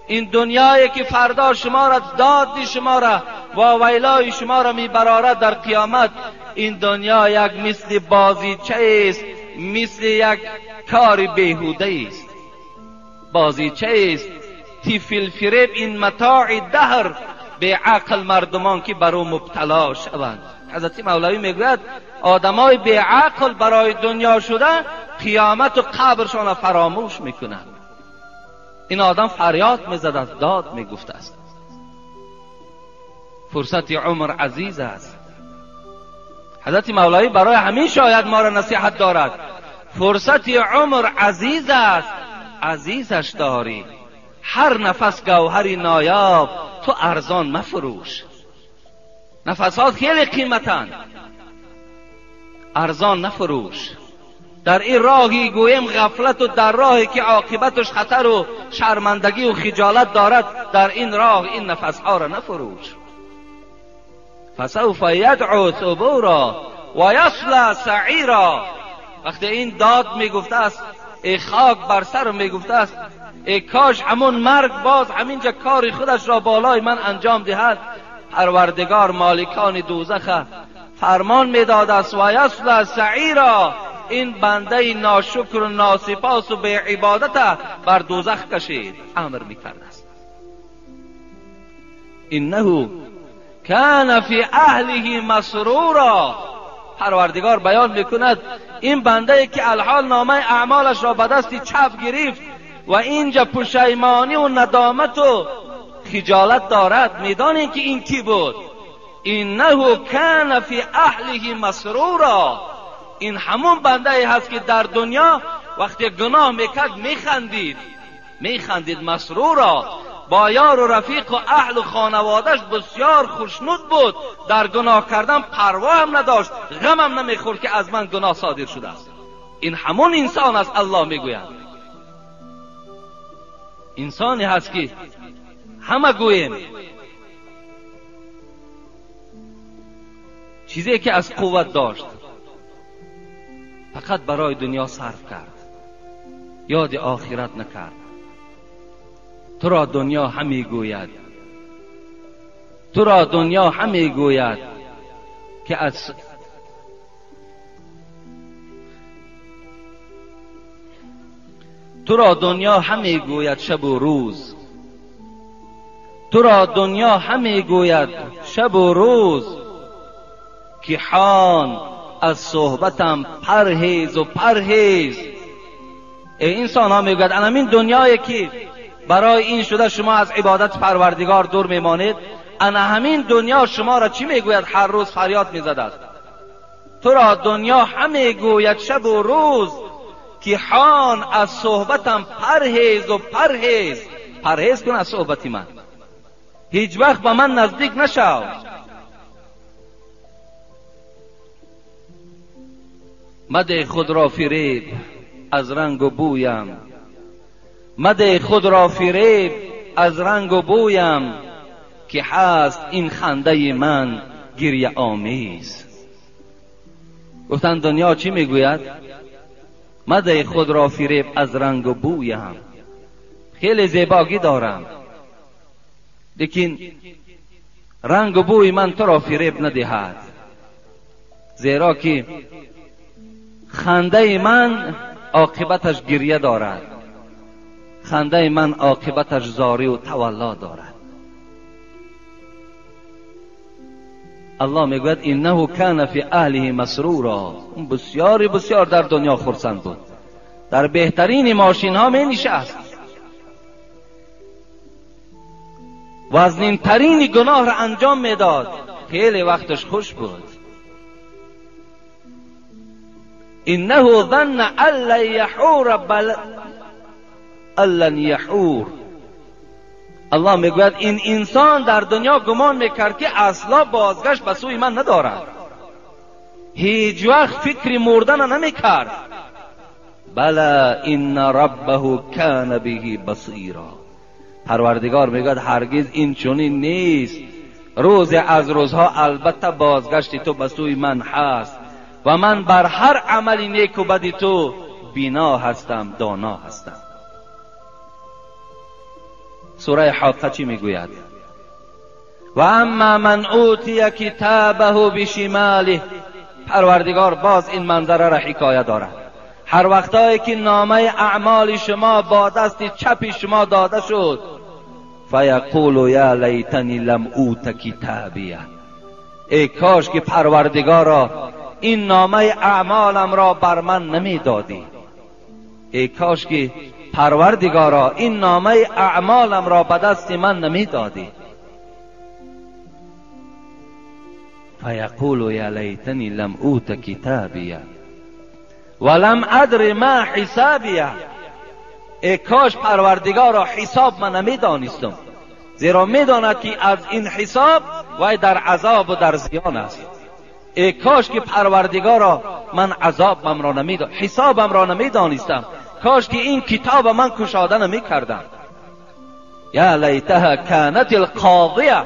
این دنیایی که فردا شما را داد شما را و ویلای شما را میبرارد در قیامت، این دنیا یک مثل بازیچه است، مثل یک کار بیهوده است، بازیچه است، طفل فریب، این متاع دهر، به عقل مردمان که بر او مبتلا شوند. حضرت مولوی میگوید آدمای به عقل برای دنیا شده قیامت و قبرشان را فراموش میکنند. این آدم فریاد میزد از داد میگفت است. فرصت عمر عزیز است. حضرت مولوی برای همین شاید ما را نصیحت دارد. فرصت عمر عزیز است، عزیزش داری. هر نفس گوهری نایاب، تو ارزان مفروش. نفسات خیلی قیمتند، ارزان نفروش. در این راهی گویم غفلت و در راهی که عاقبتش خطر و شرمندگی و خجالت دارد، در این راه این نفسها را نفروش. فسوف یدعو ثبورا و یصلی سعیرا. وقتی این داد میگفته است، ای خاک بر سر میگفته است، ای کاش همون مرگ باز همینجا کار خودش را بالای من انجام دهد. پروردگار مالکان دوزخ فرمان میداد است و یصلی سعیرا، این بنده ناشکر و ناسپاس و به عبادت بر دوزخ کشید. امر میکرد است. انه کان فی اهله مسرورا. پروردگار بیان میکند این بنده که الحال نامه اعمالش را به دست چپ گرفت و اینجا پشیمانی و ندامت و خجالت دارد، میدانیم که این کی بود. انه کان فی اهله مسرورا. این همون بنده هست که در دنیا وقتی گناه میکرد میخندید، میخندید مسرورا، با یار و رفیق و اهل و خانوادش بسیار خوشنود بود، در گناه کردن پروا هم نداشت، غم هم نمیخورد که از من گناه صادر شده است. این همون انسان است. الله میگوید انسانی هست که همه گوییم چیزی که از قوت داشت فقط برای دنیا صرف کرد، یاد آخرت نکرد. تو را دنیا همی گوید، تو را دنیا همی گوید که از تو را دنیا همی گوید شب و روز، تو را دنیا همی گوید شب و روز که حان از صحبتم پرهیز و پرهیز. ای انسان ها میگوید انمین دنیایی که برای این شده شما از عبادت پروردگار دور میمانید، انا همین دنیا شما را چی میگوید؟ هر روز فریاد میزد است. تو را دنیا همی گوید شب و روز که حان از صحبتم پرهیز و پرهیز. پرهیز کن از صحبت من، هیچ وقت به من نزدیک نشو. مده خود را فریب از رنگ و بویم، مده خود را فریب از رنگ و بویم که هست این خنده من گریه آمیز. گفتن دنیا چی میگوید؟ مده خود را فریب از رنگ و بویم. خیلی زیباگی دارم، لیکن رنگ و بوی من تو را فریب ندهد، زیرا که خنده من عاقبتش گریه دارد، خنده من عاقبتش زاری و تولا دارد. الله میگوید انه کان فی اهله مسرورا. اون بسیار بسیار در دنیا خرسند بود، در بهترین ماشین ها می نشست، وزنین ترین گناه را انجام میداد، خیلی وقتش خوش بود. انه ظن ان لن یحور بل ان لن یحور. الله میگوید این انسان در دنیا گمان میکرد که اصلا بازگشت به سوی من ندارد، هیچ وقت فکر مردن نمیکرد. بلی ان ربه کان به بصیرا. پروردگار میگوید هرگز این چنین نیست، روز از روزها البته بازگشت تو به سوی من هست و من بر هر عمل نیک و بد تو بینا هستم، دانا هستم. سوره حاقه چی میگوید؟ و اما من اوتی کتابه بشماله. پروردگار باز این منظره را حکایه دارد. هر وقتایی که نامه اعمال شما با دست چپ شما داده شد، فیقول یا لیتنی لم اوت کتابیه. ای کاش که پروردگارا این نامه اعمالم را بر من نمیدادی، ای کاش که پروردگارا این نامه اعمالم را به دست من نمیدادی. فیقول یا لیتنی لم اوت کتابیه ولم ادر ما حسابیه. ای کاش پروردگارا حساب من نمیدانستم، زیرا میداند که از این حساب وی در عذاب و در زیان است. ای کاش که پروردگارا من عذابم را نمیدان، حسابم را نمیدانستم، کاش که این کتاب من کشاده نمیکردم. یا لیتها کانت القاضیه.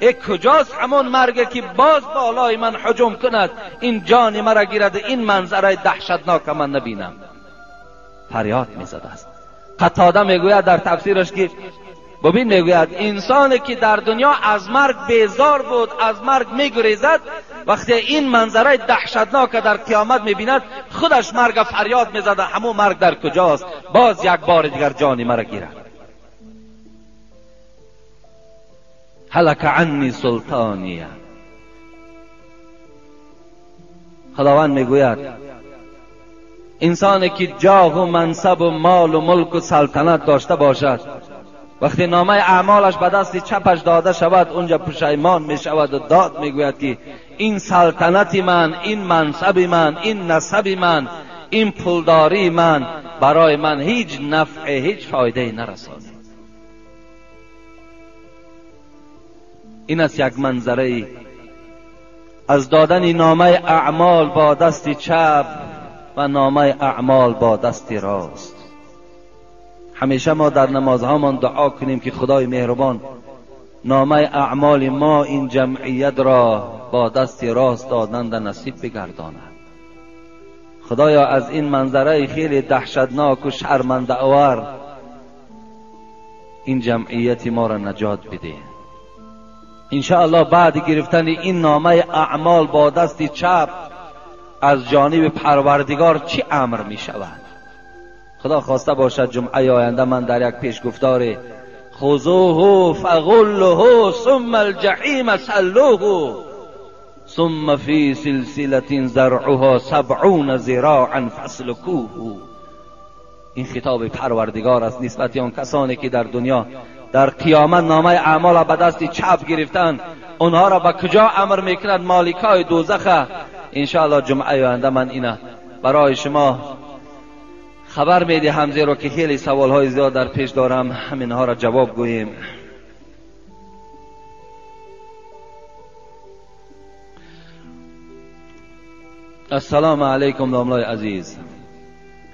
ای کجاست همون مرگ که باز بالای من هجوم کند، این جان مرا گیرد، این منظره دهشتناک من نبینم. فریاد میزد است. قتاده میگوید در تفسیرش که ببین، میگوید انسانی که در دنیا از مرگ بیزار بود، از مرگ میگریزد، وقتی این منظره دهشتناک در قیامت میبیند، خودش مرگ فریاد میزد، همون مرگ در کجاست؟ باز یک بار دیگر جانی مرا گیرد. هلک عنی سلطانیه. خداوند میگوید انسانی که جاه و منصب و مال و ملک و سلطنت داشته باشد، وقتی نامه اعمالش به دست چپش داده شود، اونجا پشیمان می شود و داد میگوید که این سلطنت من، این منصب من، این نسب من، این پولداری من برای من هیچ نفع، هیچ فایده نرساند. این است یک منظره از دادن نامه اعمال با دست چپ و نامه اعمال با دست راست. همیشه ما در نمازهامان دعا کنیم که خدای مهربان نامه اعمال ما این جمعیت را با دست راست دادن در نصیب بگرداند. خدایا از این منظره خیلی دهشتناک و شرمنده آور این جمعیت ما را نجات بده. انشاءالله بعد گرفتن این نامه اعمال با دست چپ از جانب پروردگار چی امر می شود؟ خدا خواسته باشد جمعه آینده من در یک پیشگفتار خذوه فغلوه ثم الجحیم صلوه ثم فی سلسلة ذرعها 70 ذراعا فاسلکوه. این خطاب پروردگار است نسبت آن کسانی که در دنیا در قیامت نامه اعمال را به دست چپ گرفتند، آنها را به کجا امر میکند؟ مالکای دوزخ. انشاءالله جمعه آینده من اینا برای شما خبر میدهم، زیرا که خیلی سوالهای زیاد در پیش دارم، همینها را جواب گوییم. السلام علیکم داملای عزیز،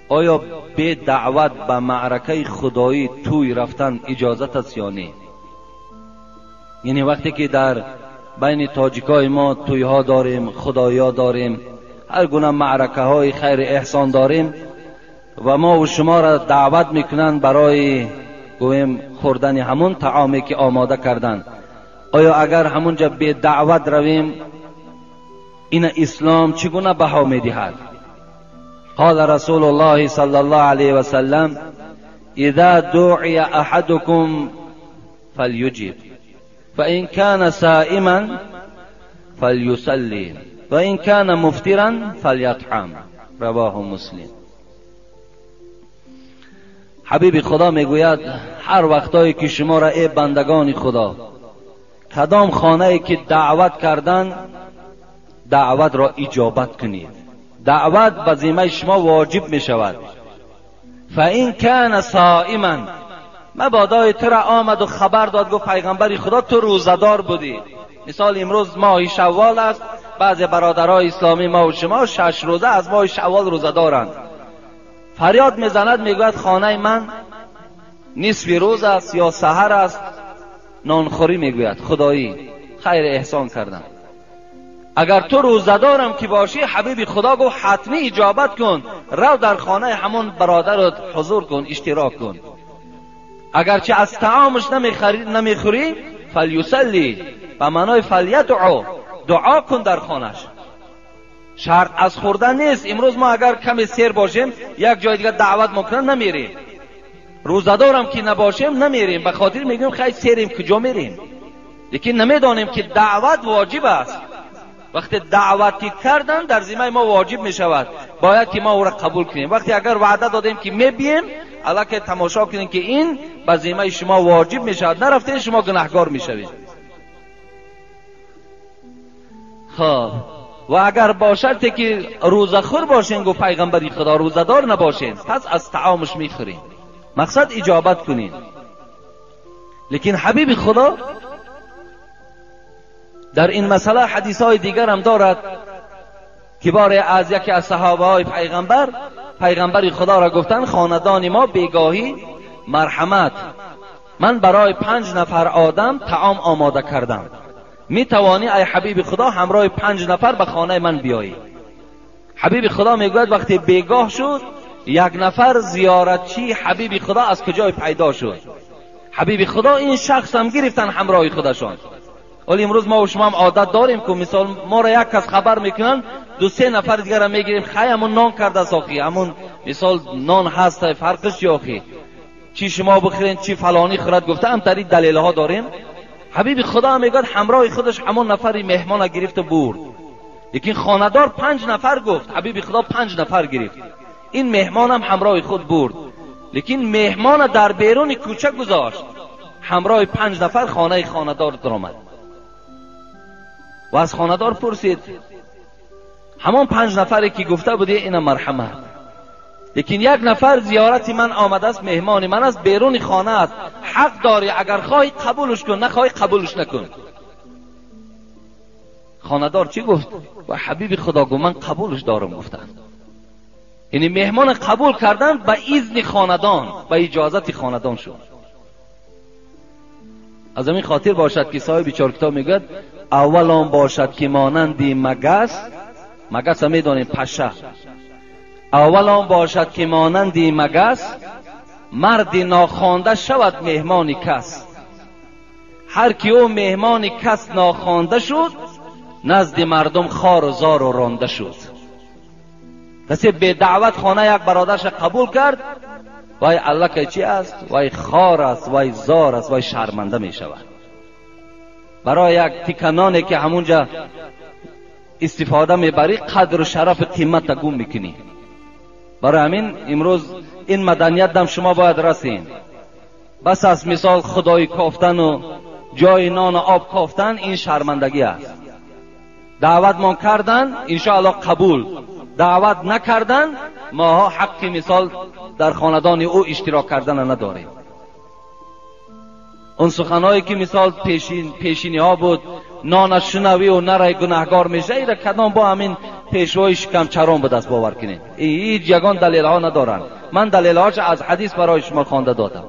آیا به دعوت به معرکه خدایی توی رفتن اجازت است یا نه؟ یعنی وقتی که در بین تاجیکای ما تویها داریم، خدایا داریم، هر گونه معرکه های خیر احسان داریم و ما و شما را دعوت میکنن برای گویم خوردن همون طعامی که آماده کردن، آیا اگر همونجا به دعوت رویم این اسلام چگونه بها میدهد؟ قال رسول الله صلی الله علیه وسلم اذا دعی احدكم فلیجب فإن كان صائما فلیصلی وإن كان مفطرا فلیطعم. رواه مسلم. حبیب خدا میگوید هر وقتایی که شما را ای بندگان خدا کدام خانه ای که دعوت کردن، دعوت را اجابت کنید. دعوت به ذمه شما واجب می شود. فإن كان صائما، مبادای تو را آمد و خبر داد، گفت پیغمبر خدا تو روزه‌دار بودی. مثال امروز ماه شوال است، بعضی برادرای اسلامی ما و شما 6 روزه از ماه شوال روزه دارند. فریاد میزند میگوید خانه من نصف روز است یا سحر است، نانخوری. میگوید خدایی خیر احسان کردم. اگر تو روزه‌دارم که باشی، حبیب خدا گفت حتمی اجابت کن، رو در خانه همون برادرت حضور کن، اشتراک کن. اگرچه از طعامش نمیخوری، فلیصلی، به معنای فلیدعو، دعا کن در خانهش. شرط از خوردن نیست. امروز ما اگر کمی سیر باشیم یک جای دیگه دعوت میکنن نمیریم، روزه‌دارم که نباشیم نمیریم، به خاطر میگیم خیلی سیریم کجا میریم، لیکن نمیدانیم که دعوت واجب است. وقتی دعوتی کردن در ذمه ما واجب می شود، باید که ما او را قبول کنیم. وقتی اگر وعده دادیم که میبیم، الکه تماشا کنیم که این به ذمه شما واجب می شود، نرفتین شما گناهکار می شوید. خب و اگر با شرطی که روزه خور باشین، گفت پیغمبری خدا روزه دار نباشین، پس از طعامش میخورین، مقصد اجابت کنین. لیکن حبیب خدا در این مسئله حدیث های دیگر هم دارد که باره از یکی از صحابه های پیغمبر، پیغمبر خدا را گفتن خاندان ما بیگاهی مرحمت، من برای 5 نفر آدم طعام آماده کردم، می توانی ای حبیب خدا همراه 5 نفر به خانه من بیایی؟ حبیب خدا میگوید وقتی بیگاه شد یک نفر زیارتچی حبیب خدا از کجای پیدا شد. حبیب خدا این شخص هم گرفتن همراه خودشان. ولی امروز ما و شما هم عادت داریم که مثال ما را یک کس خبر میکنن، دو سه نفر دیگر را میگیریم، خی همون نان کرده ساخی، همون مثال نان هست، فرقش یاخی، چی شما بخورین چی فلانی خورد، گفته هم تری دلیل ها داریم. حبیب خدا هم میگه همراه خودش همون نفری مهمان گرفت و برد. لیکن خانه‌دار 5 نفر گفت، حبیب خدا 5 نفر گرفت، این مهمان هم همراه خود برد. لیکن مهمان در بیرون کوچه گذاشت، همراه 5 نفر خانه خانه‌دار درآمد و از خانه‌دار پرسید همان 5 نفری که گفته بودی اینا مرحمت، لیکن یک نفر زیارت من آمده است، مهمان من است، بیرون خانه است، حق داری اگر خواهی قبولش کن، نخواهی قبولش نکن. خانه‌دار چی گفت؟ و حبیب خدا گفت من قبولش دارم گفتن. یعنی مهمان قبول کردن به اذن خاندان، به اجازت خاندان شد. از همین خاطر باشد که صاحب 4 کتاب میگوید اول آن باشد که مانند مگس، مگس هم میدانیم پشه، اول آن باشد که مانند مگس، مرد ناخوانده شود مهمان کس. هر کی او مهمان کس ناخوانده شد، نزد مردم خار و زار و رانده شد. کسی به دعوت خانه یک برادرش قبول کرد، وای الله که چی است؟ وای خار است، وای زار است، وای شرمنده می شود. برای یک تکنانه که همونجا استفاده میبری قدر و شرف قیمت گم میکنی. برای همین امروز این مدنیت دم شما باید رسین. بس از مثال خدای کافتن و جای نان و آب کافتن این شرمندگی است. دعوت ما کردن انشاءالله قبول، دعوت نکردن ماها حق مثال در خاندان او اشتراک کردن نداریم. اون سخنهایی که مثال پیشینی ها بود، نان شنوی و نرای گناهگار میشه، ایره کدام با همین پیشوای شکم چران بود است، باور کنید هیچ یگان دلیل ها ندارن. من دلیل هاش از حدیث برای شما خوانده دادم.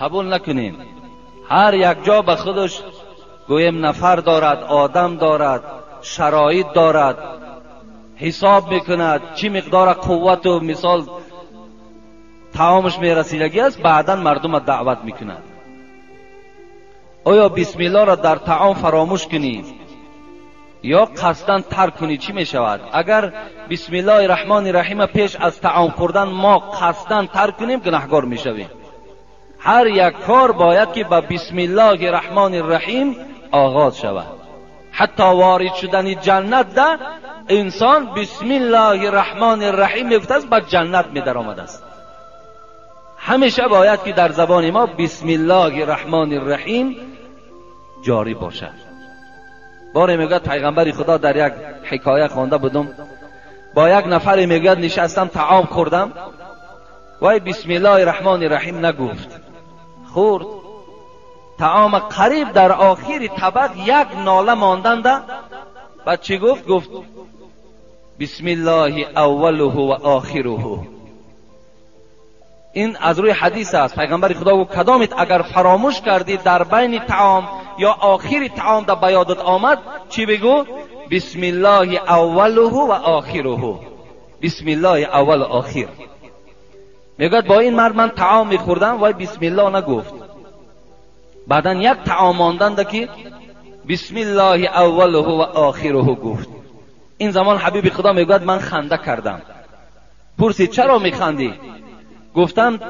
قبول نکنین. هر یک جا به خودش گویم نفر دارد، آدم دارد، شرایط دارد، حساب میکند چی مقدار قوت و مثال طعامش میرسیدگی است، بعدا مردم دعوت میکند. آیا بسم الله را در طعام فراموش کنی یا قصداً ترک کنی چی میشود؟ اگر بسم الله الرحمن الرحیم پیش از طعام خوردن ما قصداً ترک کنیم گناهگار میشویم. هر یک کار باید که به بسم الله الرحمن الرحیم آغاز شود. حتی وارد شدن جنت ده انسان بسم الله الرحمن الرحیم میگفت است، به جنت می در آمده است. همیشه باید که در زبان ما بسم الله الرحمن الرحیم جاری باشد. باره میگوید پیغمبر خدا در یک حکایه خوانده بودم، با یک نفری میگوید نشستم طعام خوردم، وای بسم الله الرحمن الرحیم نگفت، خورد طعام، قریب در آخر طبق یک ناله ماندنده. بعد چی گفت؟ گفت بسم الله اوله و آخره. این از روی حدیث است. پیغمبر خدا گفت کدامت اگر فراموش کردی در بین طعام یا آخر طعام در بیادت آمد چی بگو؟ بسم الله اوله و آخره. بسم الله اول و آخر. میگوید با این مرد من طعام میخوردم، وای بسم الله نگفت. بعدا یک طعام ماندند که بسم الله اوله و آخره گفت. این زمان حبیب خدا میگوید من خنده کردم. پرسید چرا میخندی؟ گفتم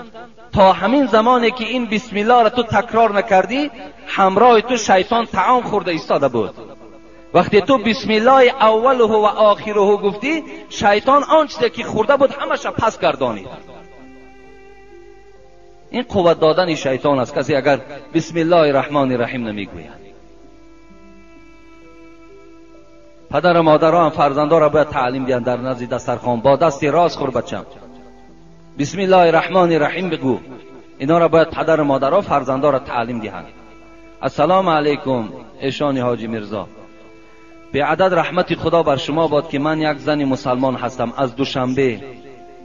تا همین زمانی که این بسم الله را تو تکرار نکردی همراه تو شیطان طعام خورده ایستاده بود. وقتی تو بسم الله اوله و آخره گفتی شیطان آنچه که خورده بود همش را پس گردانید. این قوت دادن شیطان است. کسی اگر بسم الله الرحمن الرحیم نمیگوید. پدر و مادرها هم فرزندها را باید تعلیم دهند در نزد دسترخوان با دست راست خور بچم، بسم الله الرحمن الرحیم بگو. اینا را باید پدر و مادرها فرزندها را تعلیم دهند. السلام علیکم ایشان حاجی میرزا، به عدد رحمت خدا بر شما باد که من یک زن مسلمان هستم از دوشنبه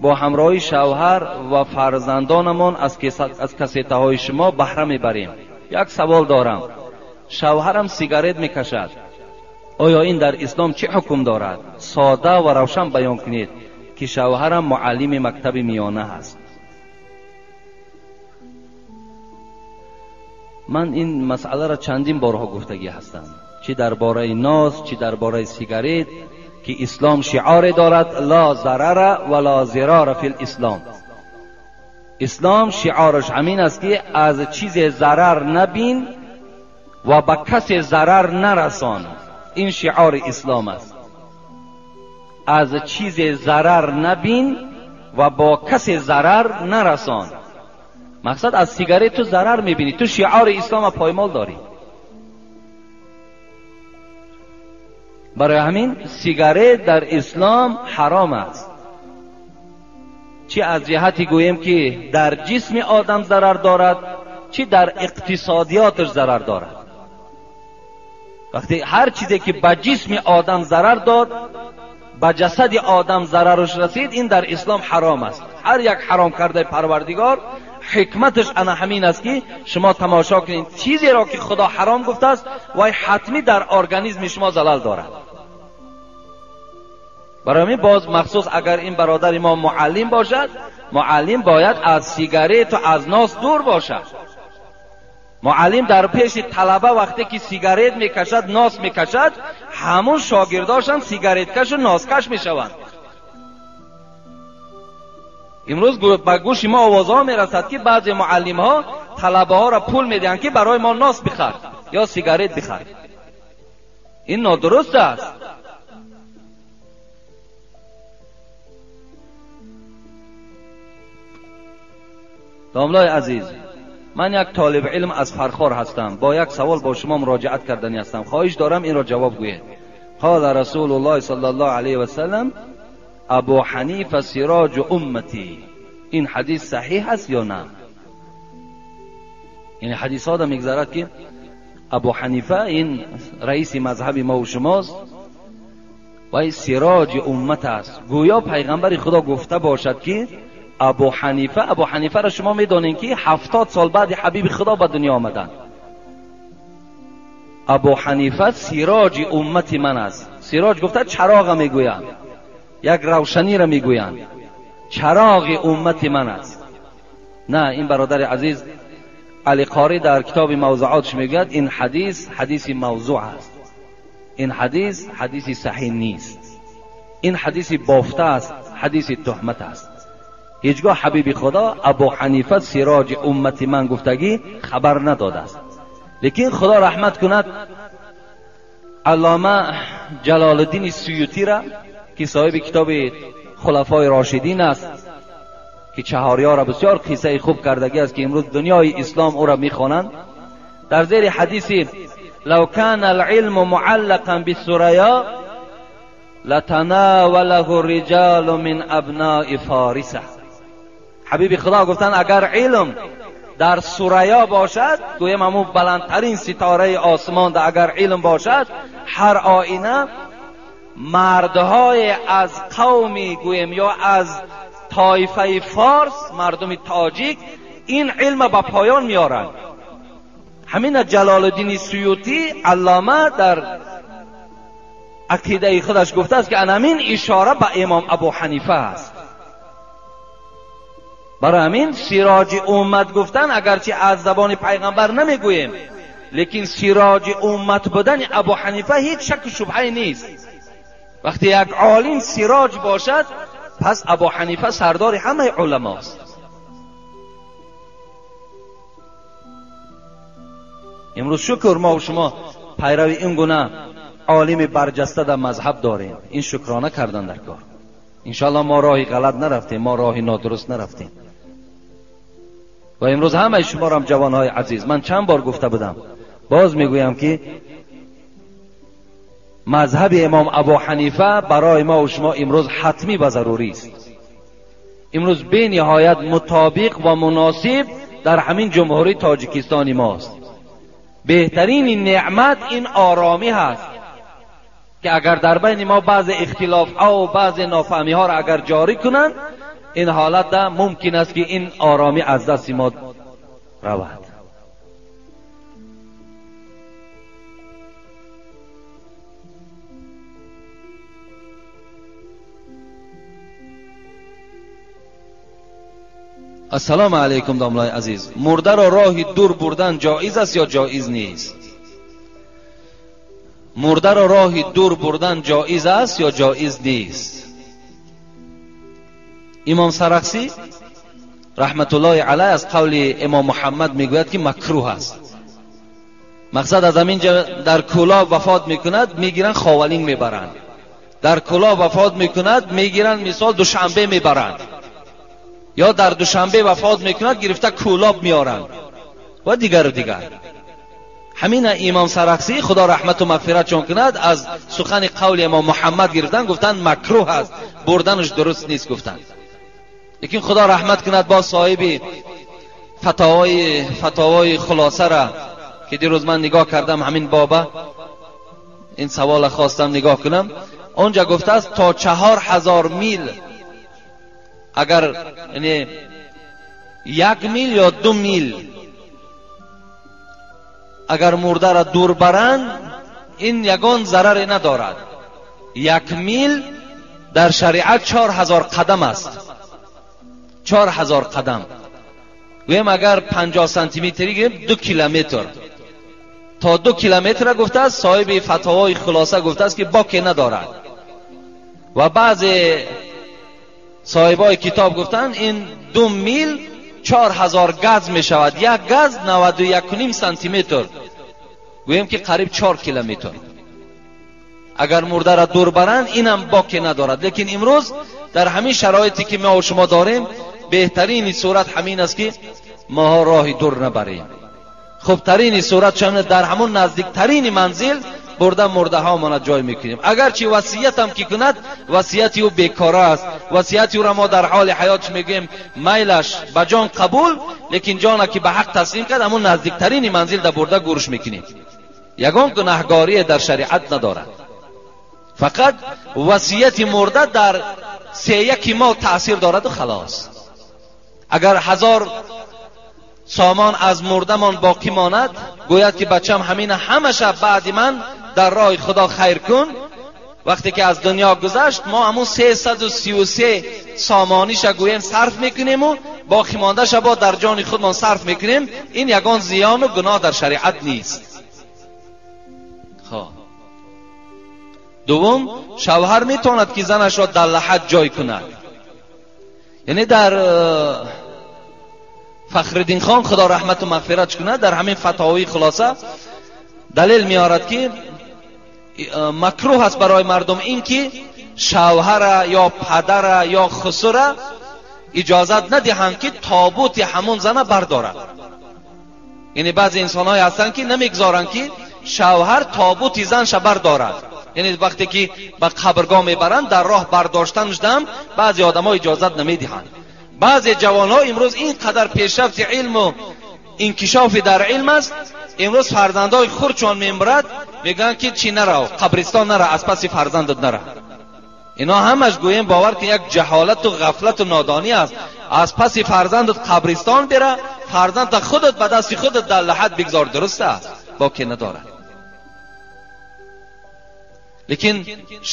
با همراهی شوهر و فرزندانمان از کسیته های شما بهره میبریم. یک سوال دارم، شوهرم سیگارت میکشد، Оё ин дар ислом чӣ ҳукм дорад? Сода ва равшан баён кунед ки шавҳарам муаллими мактаби миёна ҳаст. Ман ин масъаларо чандин борҳо гуфтагӣ ҳастам, чӣ дар бораи ноз, чӣ дар бораи сигарет, ки ислом шиоре дорад: ла зарара ва ла зирора фил ислом. Ислом шиораш ҳамин аст ки аз чизе зарар набин ва ба касе зарар нарасон. Ин шиори ислом аст. Аз чизе зарар набин ва бо касе зарар нарасон. Мақсад аз сигарет ту зарар мебинӣ, ту шиори ислома поймол дорӣ. Барои ҳамин сигарет дар ислом ҳаром аст. Чӣ аз ҷиҳати гӯем ки дар ҷисми одам зарар дорад, чӣ дар иқтисодиёташ зарар дорад. Вақте ҳар чизе ки ба ҷисми одам зарар дод, ба ҷасади одам зарараш расид, ин дар ислом ҳаром аст. Ҳар як ҳаром кардаи Парвардигор ҳикматаш ана ҳамин аст ки шумо тамошо кунед чизеро ки Худо ҳаром гуфтааст, вай ҳатмӣ дар организми шумо залал дорад. Барои ҳамин боз махсус агар ин бародари мо муаллим бошад, муаллим бояд аз сигарету аз нос дур бошад. Муаллим дар пеши талаба вақте ки сигарет мекашад, нос мекашад, ҳамун шогирдошам сигареткашу носкаш мешаванд. Имрӯз ба гӯши мо овозҳо мерасад ки баъзе муаллимҳо талабаҳоро пул медиҳанд ки барои мо нос бихар ё сигарет бихар. Ин нодуруст аст. Домлои азиз, ман як толиби илм аз Фархор ҳастам. Бо як савол бо шумо муроҷиат кардани ҳастам. Хоҳиш дорам инро ҷавоб гӯед. Қала Расулуллоҳ саллаллоҳу алайҳи васаллам: Абу Ҳанифа сироҷу уммати. Ин ҳадис саҳиҳ аст ё на? Ин ҳадисҳо да мегзарад ки Абу Ҳанифа ин раиси мазҳаби мо ва шумост ва ин сироҷи уммат аст. Гӯё пайғамбари Худо гуфта бошад ки Абу Ҳанифа, Абу Ҳанифаро шумо медонед ки 70 сол баъди ҳабиби Худо ба дунё омаданд. Абу Ҳанифа сироҷи уммати ман аст. Сироҷ гуфта чароға мегӯянд, як равшаниро мегӯянд. Чароғи уммати ман аст. На, ин бародари азиз Али Қори дар китоби мавзуотш мегӯяд ин ҳадис ҳадиси мавзӯъ аст. Ин ҳадис ҳадиси саҳиҳ нест. Ин ҳадиси бофта аст, ҳадиси туҳмат аст. Ҳеҷгоҳ ҳабиби Худо Абу Ҳанифа сироҷи уммати ман гуфтагӣ хабар надодааст. Лекин Худо раҳмат кунад Аллома Ҷалолиддини Суютиро ки соҳиби китоби Хулафои Рошидин аст, ки чаҳорёро бисёр қиссаи хуб кардагӣ аст ки имрӯз дунёи ислом ӯро мехонанд, дар зери ҳадиси лав кана алилму муаллақан биссурая латанавалаҳу риҷалу мин абнаи фориса. Ҳабиби Худо гуфтанд агар илм дар сурая бошад, гӯем ҳамун баландтарин ситораи осмон агар илм бошад, ҳар оина мардҳое аз қавми гӯем ё аз тоифаи форс, мардуми тоҷик, ин илма ба поён меоранд. Ҳамина Ҷалолиддини Суютӣ аллома дар ақидаи худаш гуфтааст ки анамин ишора ба имом Абу Ҳанифа аст. Барои ҳамин сироҷи уммат гуфтан агарчи аз забони пайғамбар намегӯем, лекин сироҷи уммат будани Абу Ҳанифа ҳеҷ шаку шубҳае нест. Вақте як олим сироҷ бошад, пас Абу Ҳанифа сардори ҳамаи уламост. Имрӯз шукр мо шумо пайрави ин гуна олими барҷаста дар мазҳаб дорем. Ин шукрона кардан дар кор. Иншоаллоҳ мо роҳи ғалат нарафтем, мо роҳи нодуруст нарафтем. Ва имрӯз ҳамаи шуморам ҷавонҳои азиз, ман чанд бор гуфта будам, боз мегӯям ки мазҳаби имом Абу Ҳанифа барои мо ва шумо имрӯз ҳатмӣ ва зарурӣ аст. Имрӯз бениҳоят мутобиқ ва муносиб дар ҳамин ҷумҳурии Тоҷикистони мост. Беҳтарини неъмат ин оромӣ ҳаст ки агар дар байни мо баъзе ихтилофҳо ва баъзе нофаҳмиҳоро агар ҷорӣ кунанд, ин ҳолат мумкин аст ки ин оромӣ аз дасти мо равад. Ассалому алайкум домлаи азиз. Мурдаро роҳи дур бурдан ҷоиз аст ё ҷоиз нест? Мурдаро роҳи дур бурдан ҷоиз аст ё ҷоиз нест? Имом Сарахсӣ раҳматуллоҳи алайҳ аз қавли имом Муҳаммад мегӯяд ки макрӯҳ аст. Мақсад аз ҳамин ҷо дар Кӯлоб вафот мекунад, мегиранд Ховалинг мебаранд. Дар Кӯлоб вафот мекунад, мегиранд мисол Душанбе мебаранд. Ё дар Душанбе вафот мекунад, гирифта Кӯлоб меоранд ва дигару дигар. Ҳамина имом Сарахсӣ худо раҳмату мағфиратшон кунад аз сухани қавли имом Муҳаммад гирифтан, гуфтанд макрӯҳ аст, бурданаш дуруст нест гуфтанд. Лекин худо раҳмат кунад бо соҳиби фатовои хулосара ки дирӯз ман нигоҳ кардам ҳамин боба, ин савола хостам нигоҳ кунам, онҷа гуфтааст то 4000 мил, агар яъне 1 мил ё 2 мил агар мурдара дур баранд, ин ягон зараре надорад. 1 мил дар шариат 4000 қадам аст. 4000 қадам. Гӯем агар 50 сантиметри гирем 2 километр. То 2 километра гуфтааст соҳиби фатвои хулоса гуфтааст ки боке надорад. Ва баъзе соҳибои китоб гуфтанд ин 2 мил 4000 газ мешавад. 1 газ 91.5 сантиметр. Гӯем ки қариб 4 километр. Агар мурдара дур баранд инам боке надорад. Лекин имрӯз дар ҳамин шароите ки мо шумо дорем беҳтарини сурат ҳамин аст ки моҳо роҳи дур набарем. Хубтарини сурат чун дар ҳамон наздиктарини манзил бурда мурдаҳомона ҷой мекунем. Агарчи васиятам ки кунад, васияти ӯ бекора аст. Васияти ӯро мо дар ҳоли ҳаётш мегӯем майлаш ба ҷон қабул, лекин ҷона ки ба ҳақ таслим кард ҳамон наздиктарини манзил да бурда гӯрш мекунем. Ягон гунаҳгорие дар шариат надорад. Фақат васияти мурда дар 3 мо таъсир дораду халос. Агар 1000 сомон аз мурдамон боқӣ монад, гӯяд ки бачам ҳамина ҳамаша баъди ман дар роҳи худо хайр кун, вақте ки аз дунё гузашт мо ҳамун 333 сомониша гӯем сарф мекунему боқӣ мондаша бо дар ҷони худмон сарф мекунем. Ин ягон зиёну гуноҳ дар шариат нест. Хоб, дуввум, шавҳар метавонад ки занашро дар лаҳад ҷой кунад. Яъне дар Фахриддин хон худо раҳмату мағфиратш кунад дар ҳамин фатовои хулоса далел меорад ки макрӯҳ аст барои мардум ин ки шавҳара ё падара ё хусура иҷозат надиҳанд ки тобути ҳамон зана бардорад. Яъне баъзе инсонҳое ҳастанд ки намегузоранд ки шавҳар тобути занша бардорад. Яъне вақте ки ба қабргоҳ мебаранд дар роҳ бардоштанаш дам баъзе одамо иҷозат намедиҳанд. Баъзе ҷавонҳо имрӯз ин қадар пешрафти илму инкишофи дар илм аст, имрӯз фарзандҳои хурдшон мемирад, мегӯянд ки чӣ нарав, қабристон нара, аз паси фарзандат нара. Ино ҳамаш гӯем бовар ки як ҷаҳолату ғафлату нодонӣ аст. Аз паси фарзандат қабристон бира, фарзандта худат ба дасти худат дар лаҳад бигзор, дуруст аст, боке надорад. Лекин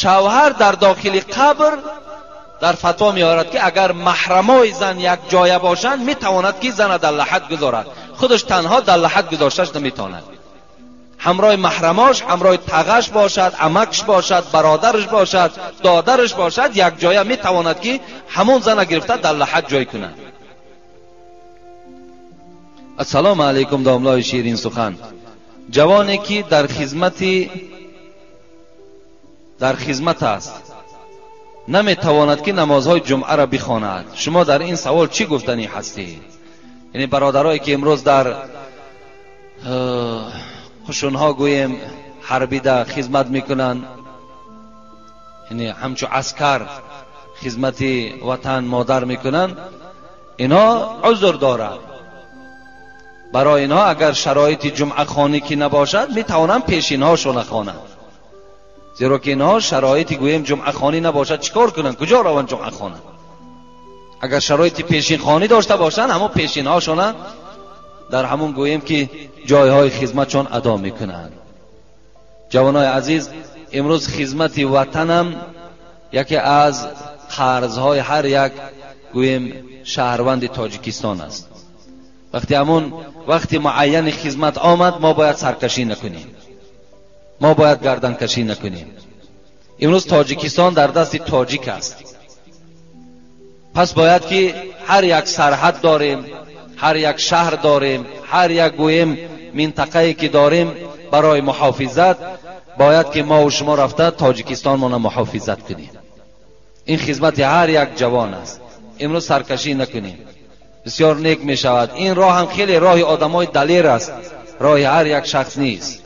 шавҳар дар дохили қабр дар фатво меорад ки агар маҳрамои зан як ҷоя бошанд метавонад ки зана дар лаҳад гузорад, худаш танҳо дар лаҳад гузошташ наметавонад. Ҳамроҳи маҳрамош, ҳамроҳи тағаш бошад, амакш бошад, бародараш бошад, додараш бошад, як ҷоя метавонад ки ҳамон зана гирифта дар лаҳад ҷой кунад. Ассалому алайкум домлои ширин сухан. Ҷавоне ки дар хизмат аст наметавонад ки намозҳои ҷумъаро бихонад. Шумо дар ин савол чӣ гуфтанӣ ҳастед? Яъне бародарое ки имрӯз дар қушунҳо гӯем ҳарбида хизмат мекунанд, яъне ҳамчун аскар хизмати ватан модар мекунанд, инҳо узр дорад. Барои инҳо агар шароити ҷумъахонӣ ки набошад метавонанд пешинҳошона хонанд, зеро ки инҳо шароити гӯем ҷумъахонӣ набошад чӣ кор кунанд, куҷо раванд ҷумъахона? Агар шароити пешинхонӣ дошта бошанд ҳамон пешинҳошона дар ҳамон гӯем ки ҷойҳои хизматшон адо мекунанд. ҷавонои азиз, имрӯз хизмати ватанам яке аз қарзҳои ҳар як гӯем шаҳрванди Тоҷикистон аст. Вақти ҳамун вақти муайяни хизмат омад, мо бояд саркашӣ накунем, мо бояд гарданкашӣ накунем. Имрӯз Тоҷикистон дар дасти тоҷик аст. Пас бояд ки ҳар як сарҳад дорем, ҳар як шаҳр дорем, ҳар як гӯем минтақае ки дорем барои муҳофизат, бояд ки мо ва шумо рафта Тоҷикистонмона муҳофизат кунем. Ин хизмати ҳар як ҷавон аст. Имрӯз саркашӣ накунем, бисёр нек мешавад. Ин роҳ ҳам хеле роҳи одамои далер аст, роҳи ҳар як шахс нест.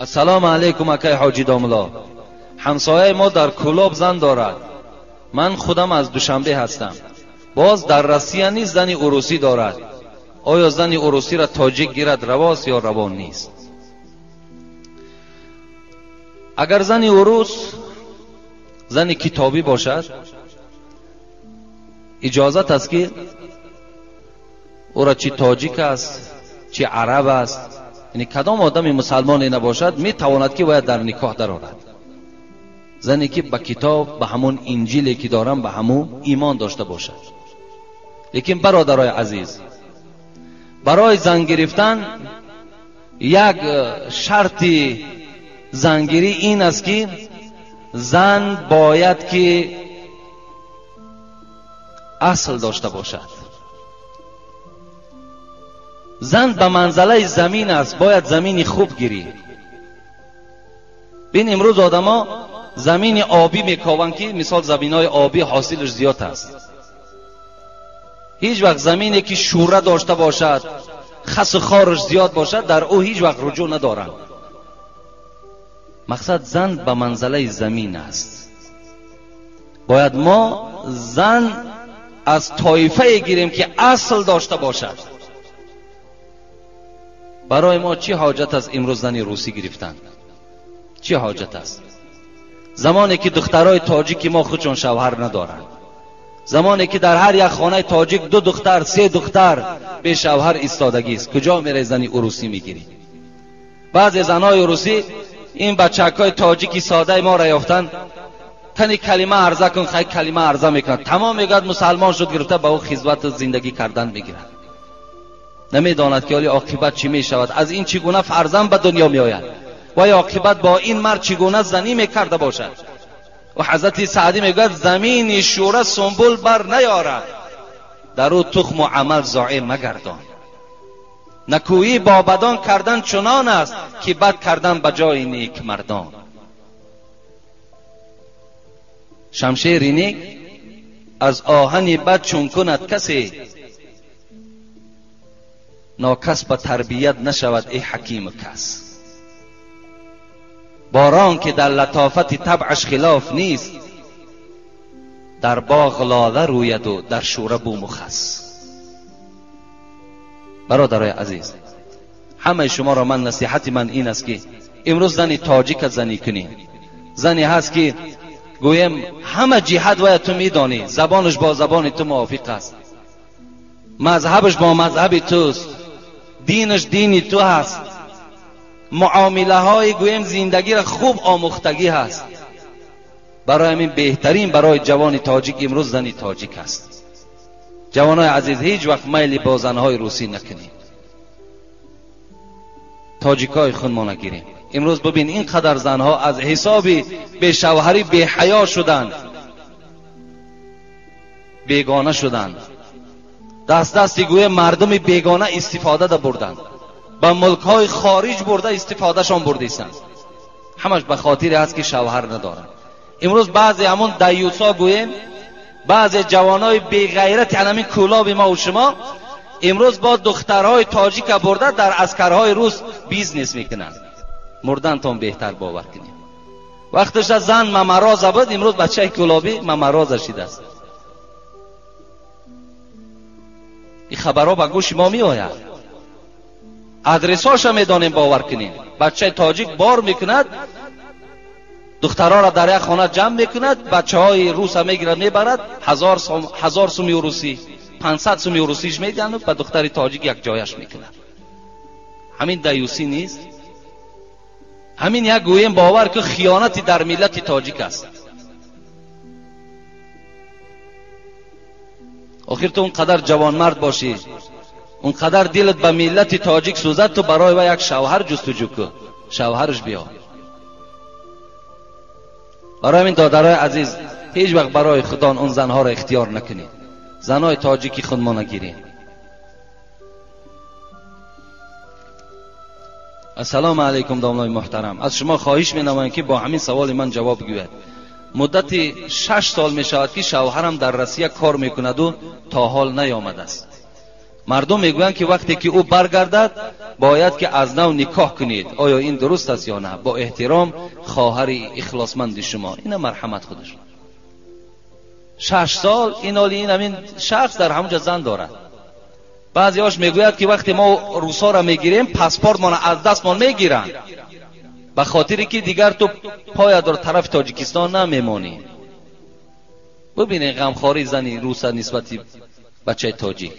Ассалому алайкум акай ҳоҷи домулло. Ҳамсояи мо дар Кӯлоб зан дорад. Ман худам аз Душанбе ҳастам. Боз дар Россия низ зани урусӣ дорад. Оё зани урусиро тоҷик гирад равост ё раво нест? Агар зани урус зани китобӣ бошад, иҷозат аст ки ӯро чи тоҷик аст, чи араб аст, яъне кадом одами мусалмоне набошад, метавонад ки бояд дар никоҳ дарорад. Зане ки ба китоб, ба ҳамон инҷиле ки дорам, ба ҳамон имон дошта бошад. Лекин бародарои азиз, барои зан гирифтан як шарти зангирӣ ин аст ки зан бояд ки асл дошта бошад. Зан ба манзалаи замин аст, бояд замини хуб гирӣ. Бин, имрӯз одамо замини обӣ мекованд ки мисол заминҳои обӣ ҳосилаш зиёд аст. Ҳеҷ вақт замине ки шӯра дошта бошад, хасу хораш зиёд бошад, дар ӯ ҳеҷ вақт руҷӯъ надоранд. Мақсад зан ба манзалаи замин аст. Бояд мо зан аз тоифае гирем ки асл дошта бошад. Барои мо чӣ ҳоҷат аст имрӯз зани русӣ гирифтан? Чӣ ҳоҷат аст? Замоне ки духтарои тоҷики мо худшон шавҳар надоранд, замоне ки дар ҳар як хонаи тоҷик 2 духтар, 3 духтар бешавҳар истодагист, куҷо мераи зани урусӣ мегирӣ? Баъзе занҳои урусӣ ин бачакҳои тоҷики содаи моро ёфтанд, тани калима арза кун, хай калима арза мекунад, тамом мегӯяд мусалмон шуд, гирифта ба ӯ хизмату зиндагӣ кардан мегирад. Намедонад ки оли оқибат чӣ мешавад, аз ин чӣ гуна фарзанд ба дунё меояд ва ё оқибат бо ин мард чӣ гуна занӣ мекарда бошад. Ва ҳазрати Саъдӣ мегӯяд замини шӯра сунбул бар наёрад, дар ӯ тухму амал зоеъ магардон. Накӯӣ бо бадон кардан чунон аст ки бад кардан ба ҷои некмардон. Шамшери нек аз оҳани бад чун кунад касе, нокас ба тарбият нашавад эй ҳакиму кас. Борон ки дар латофати табъаш хилоф нест, дар боғ лола рӯяду дар шӯра буму хас. Бародарои азиз, ҳамаи шуморо ман насиҳати ман ин аст ки имрӯз зани тоҷика занӣ кунӣ. Зане ҳаст ки гӯем ҳама ҷиҳат бояд ту медонӣ, забонаш бо забони ту мувофиқ аст, мазҳабаш бо мазҳаби туст, динаш дини ту ҳаст, муомилаҳои гӯем зиндагиро хуб омӯхтагӣ ҳаст. Барои ҳамин беҳтарин барои ҷавони тоҷик имрӯз зани тоҷик аст. Ҷавонои азиз, ҳеҷ вақт майли бо занҳои русӣ накунед, тоҷикҳои худмона гирем. Имрӯз бибин ин қадар занҳо аз ҳисоби бешавҳарӣ беҳаё шуданд, бегона шуданд, даст дасти гӯе мардуми бегона истифода да бурданд, ба мулкҳои хориҷ бурда истифодашон бурдистанд. Ҳамаш ба хотире ҳаст ки шавҳар надоранд. Имрӯз баъзе ҳамон даюсо гӯем, баъзе ҷавонои беғайрати ҳамин кӯлоби мо ва шумо имрӯз бо духтарҳои тоҷика бурда дар аскарҳои рус бизнес мекунанд. Мурдантон беҳтар бовар кунед. Вақташа зан мамароза буд, имрӯз бачаи кӯлобӣ мамароза шидааст. Ин хабарҳо ба гӯши мо меояд, адресҳоша медонем, бовар кунем. Бачаи тоҷик бор мекунад, духтарҳоро дар як хона ҷамъ мекунад, бачаҳои руса мегирад мебарад, 1000 суми русӣ, 500 суми русиш медиҳанд, ба духтари тоҷик як ҷояш мекунад. Ҳамин даюсӣ нест? Ҳамин як гӯем бовар ки хиёнати дар миллати тоҷик аст. Охир ту онқадар ҷавонмард бошӣ, онқадар дилат ба миллати тоҷик сӯзад, ту барои вай як шавҳар ҷустуҷӯ кун, шавҳараш биё. Барои ҳамин додарои азиз, ҳеҷ вақт барои худон он занҳоро ихтиёр накунед. Занҳои тоҷики худмо нагиред. Ассалому алайкум домлои муҳтарам. Аз шумо хоҳиш менамоям ки бо ҳамин саволи ман ҷавоб гӯяд. Муддати 6 сол мешавад ки шавҳарам дар Россия кор мекунаду то ҳол наёмадааст. Мардум мегӯянд ки вақте ки ӯ баргардад бояд ки аз нав никоҳ кунед. Оё ин дуруст аст ё на? Бо эҳтиром, хоҳари ихлосманди шумо. Ина марҳамат худаш. 6 сол ин ҳоли ин ҳамин шахс дар ҳамонҷо зан дорад. Баъзеҳош мегӯяд ки вақте мо русҳоро мегирем, паспортмонро аз дастмон мегиранд, ба хотире ки дигар ту поят дар тарафи Тоҷикистон намемонӣ. Бубинед ғамхории зани руса нисбати бачаи тоҷик.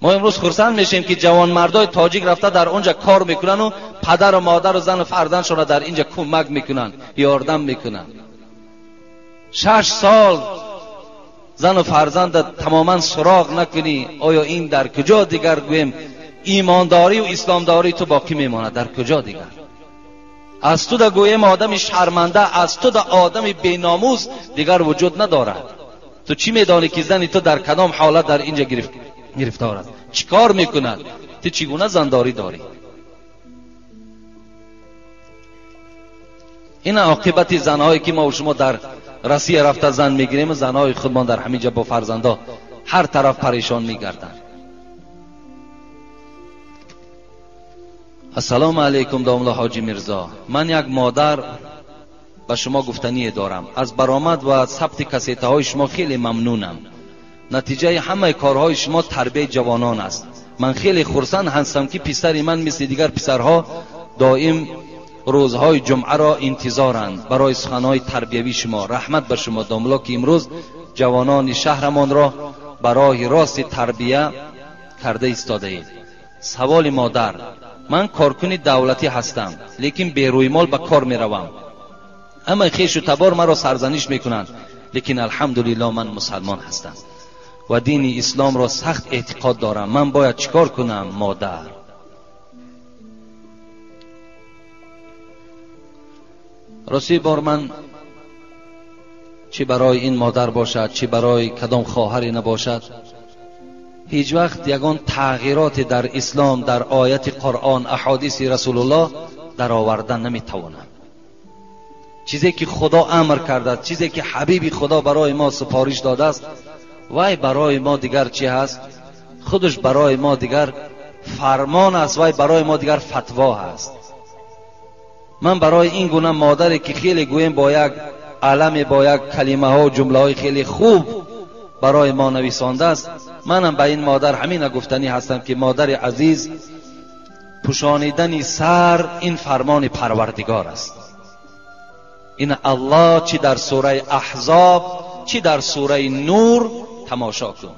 Мо имрӯз хурсанд мешем ки ҷавонмардои тоҷик рафта дар онҷа кор мекунанд ва падару модару зану фарзандшонро дар инҷа кӯмак мекунанд, ёрдам мекунанд. 6 сол зану фарзанда тамоман суроғ накунӣ, оё ин дар куҷо дигар гӯем имондорӣ ва исломдорӣ ту боқӣ мемонад? Дар куҷо дигар? Аз ту да гӯем одами шарманда, аз ту да одами беномус дигар вуҷуд надорад. Ту чӣ медонӣ ки зани ту дар кадом ҳолат дар инҷа гирифтор аст, чӣ кор мекунад, ту чӣ гуна зандорӣ дорӣ? Ин оқибати занҳое ки мо шумо дар Россия рафта зан мегирем ва занҳои худмон дар ҳамин ҷо бо фарзандо ҳар тараф парешон мегарданд. Ассалому алайкум домла ҳоҷи Мирзо. Ман як модар ба шумо гуфтание дорам. Аз баромад ва сабти кассетаҳои шумо хеле мамнунам. Натиҷаи ҳамаи корҳои шумо тарбияи ҷавонон аст. Ман хеле хурсанд ҳастам ки писари ман мисли дигар писарҳо доим рӯзҳои ҷумъаро интизоранд барои суханҳои тарбиявии шумо. Раҳмат ба шумо домло ки имрӯз ҷавонони шаҳрамонро ба роҳи рости тарбия карда истодаед. Саволи модар: ман коркуни давлатӣ ҳастам, лекин берӯймол ба кор меравам. Ҳамаи хешу табор маро сарзаниш мекунанд, лекин алҳамдулилло ман мусалмон ҳастам ва дини исломро сахт эътиқод дорам. Ман бояд чӣ кор кунам модар? Рости бор ман чӣ барои ин модар бошад, чӣ барои кадом хоҳаре набошад, ҳеҷ вақт ягон тағйироте дар ислом, дар ояти Қуръон, аҳодиси Расулуллоҳ дароварда наметавонад. Чизе ки Худо амр кардааст, чизе ки ҳабиби Худо барои мо супориш додааст, вай барои мо дигар чӣ ҳаст? Худаш барои мо дигар фармон аст, вай барои мо дигар фатво ҳаст. Ман барои ин гуна модаре ки хеле гӯем бо як аламе, бо як калимаҳо, ҷумлаҳои хеле хуб барои мо нависондааст, манам ба ин модар ҳамина гуфтанӣ ҳастам ки модари азиз, пӯшонидани сар ин фармони Парвардигор аст. Ин Аллоҳ чӣ дар сураи Аҳзоб, чӣ дар сураи Нур тамошо кун.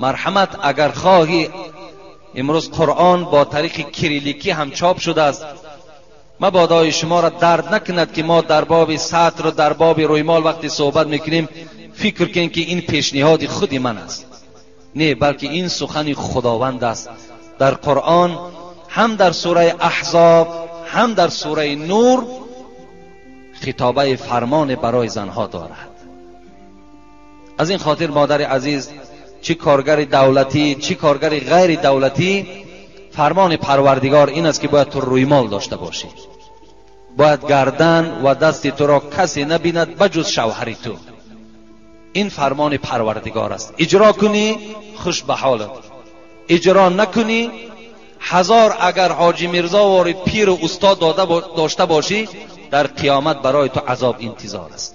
Марҳамат, агар хоҳӣ имрӯз Қуръон бо тариқи кирилликӣ ҳам чоп шудааст. Мабодои шуморо дард накунад ки мо дар боби сатр ва дар боби рӯймол вақте суҳбат мекунем фикр кунем ки ин пешниҳоди худи ман аст. Не, балки ин сухани Худованд аст. Дар Қуръон ҳам дар сураи Аҳзоб, ҳам дар сураи Нур хитобаи фармон барои занҳо дорад. Аз ин хотир модари азиз, чӣ коргари давлатӣ, чӣ коргари ғайри давлатӣ, фармони Парвардигор ин аст ки бояд ту рӯймол дошта бошӣ. Бояд гардан ва дасти туро касе набинад ба ҷуз шавҳари ту. Ин фармони Парвардигор аст. Иҷро кунӣ, хуш ба ҳолат. Иҷро накунӣ, ҳазор агар ҳоҷи Мирзо вори пиру устод дошта бошӣ, дар қиёмат барои ту азоб интизор аст.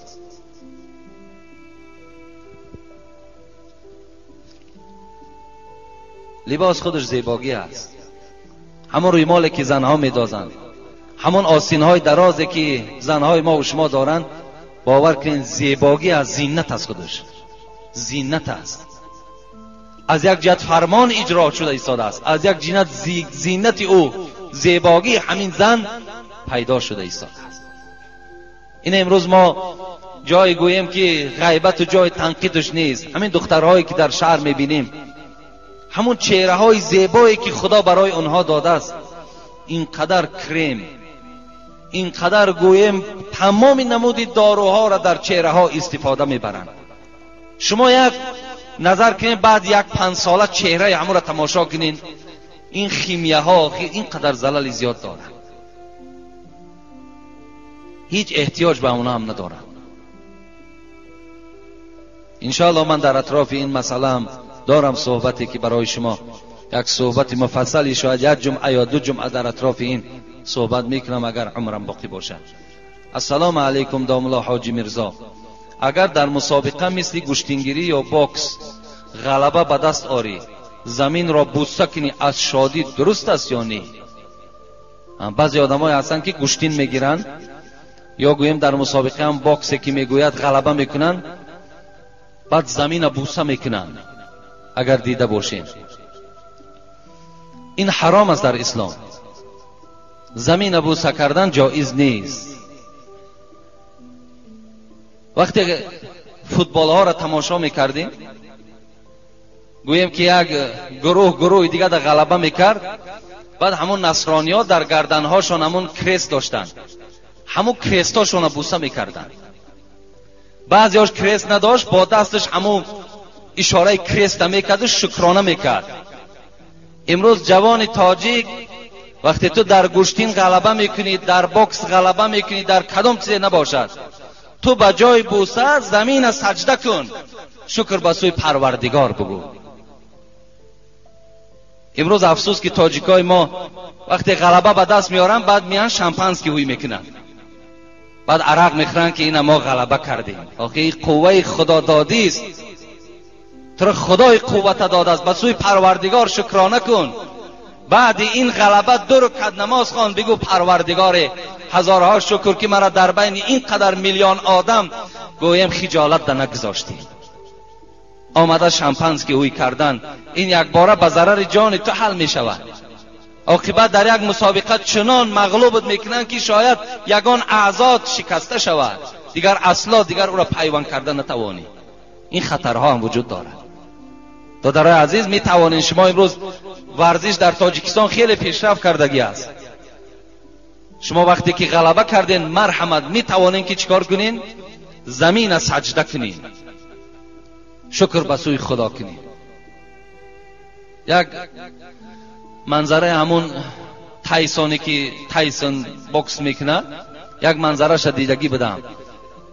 Либос худаш зебогӣ аст. Ҳамон рӯймоле ки занҳо медозанд, ҳамон осинҳои дарозе ки занҳои мо ва шумо доранд, бовар кунед зебогӣ аст, зинат аст, худаш зинат аст. Аз як ҷиҳат фармон иҷро шуда истодааст, аз як ҷиҳат зинати ӯ, зебогии ҳамин зан пайдо шуда истодааст. Ин имрӯз мо ҷой гӯем ки ғайбату ҷои танқидаш нест. Ҳамин духтарҳое ки дар шаҳр мебинем, ҳамон чеҳраҳои зебое ки Худо барои онҳо додааст, инқадар крем, инқадар гӯем тамоми намуди доруҳоро дар чеҳраҳо истифода мебаранд. Шумо як назар кунед, баъд як 5 сола чеҳраи ҳамонро тамошо кунед, ин химияҳо инқадар залали зиёд доранд, ҳеҷ эҳтиёҷ ба онҳо ҳам надоранд. Иншоаллоҳ ман дар атрофи ин масъала ҳам дорам суҳбате ки барои шумо як суҳбати муфассали шояд як ҷумъа ё 2 ҷумъа дар атрофи ин суҳбат мекунам, агар умрам боқӣ бошад. Ассалому алайкум домулло ҳоҷи Мирзо. Агар дар мусобиқа мисли гӯштингирӣ ё бокс ғалаба ба даст орӣ, заминро бӯса кунӣ аз шодӣ дуруст аст ё не? Баъзе одамое ҳастанд ки гӯштин мегиранд ё гӯем дар мусобиқа ҳам боксе ки мегӯяд ғалаба мекунанд, баъд замина бӯса мекунанд. Агар дида бошем, ин ҳаром аст дар ислом. Замина бӯса кардан ҷоиз нест. Вақте футболҳоро тамошо мекардем, гӯем ки як гурӯҳ дига дар ғалаба мекард, баъд ҳамон насрониҳо дар гарданҳошон ҳамон крест доштанд, ҳамон крестҳошонро бӯса мекарданд. Баъзеҳош крест надошт, бо дасташ ҳамон ишораи креста мекарду шукрона мекард. Имрӯз ҷавони тоҷик вақте ту дар гӯштин ғалаба мекунӣ, дар бокс ғалаба мекунӣ, дар кадом чизе набошад, ту ба ҷои бӯса замина саҷда кун, шукр ба сӯи Парвардигор бигӯ. Имрӯз афсӯс ки тоҷикои мо вақте ғалаба ба даст меоранд, баъд меян шампанский ҳуй мекунанд, баъд арақ мехӯранд ки ина мо ғалаба кардем. Охи ин қувваи худододист, туро Худои қуввата додааст, ба сӯи Парвардигор шукрона кун. Баъди ин ғалаба 2 рукат намоз хон, бигӯ Парвардигоре, ҳазорҳо шукр ки маро дар байни ин қадар миллион одам гӯем хиҷолат да нагузоштӣ. Омада шампанский ҳуй кардан ин якбора ба зарари ҷони ту ҳал мешавад. Оқибат дар як мусобиқа чунон мағлубат мекунанд ки шояд ягон аъзод шикаста шавад, дигар асло дигар ӯро пайванд карда натавонӣ. Ин хатарҳо ҳам вуҷуд дорад. Додарои азиз, метавонед шумо имрӯз варзиш дар Тоҷикистон хеле пешрафт кардагӣ аст. Шумо вақте ки ғалаба карден, марҳамат, метавонед ки чикор кунед? Замина саҷда кунед, шукр ба сӯи Худо кунед. Як манзараи ҳамон Тайсоне ки Тайсон бокс мекунад, як манзараша дидагӣ будам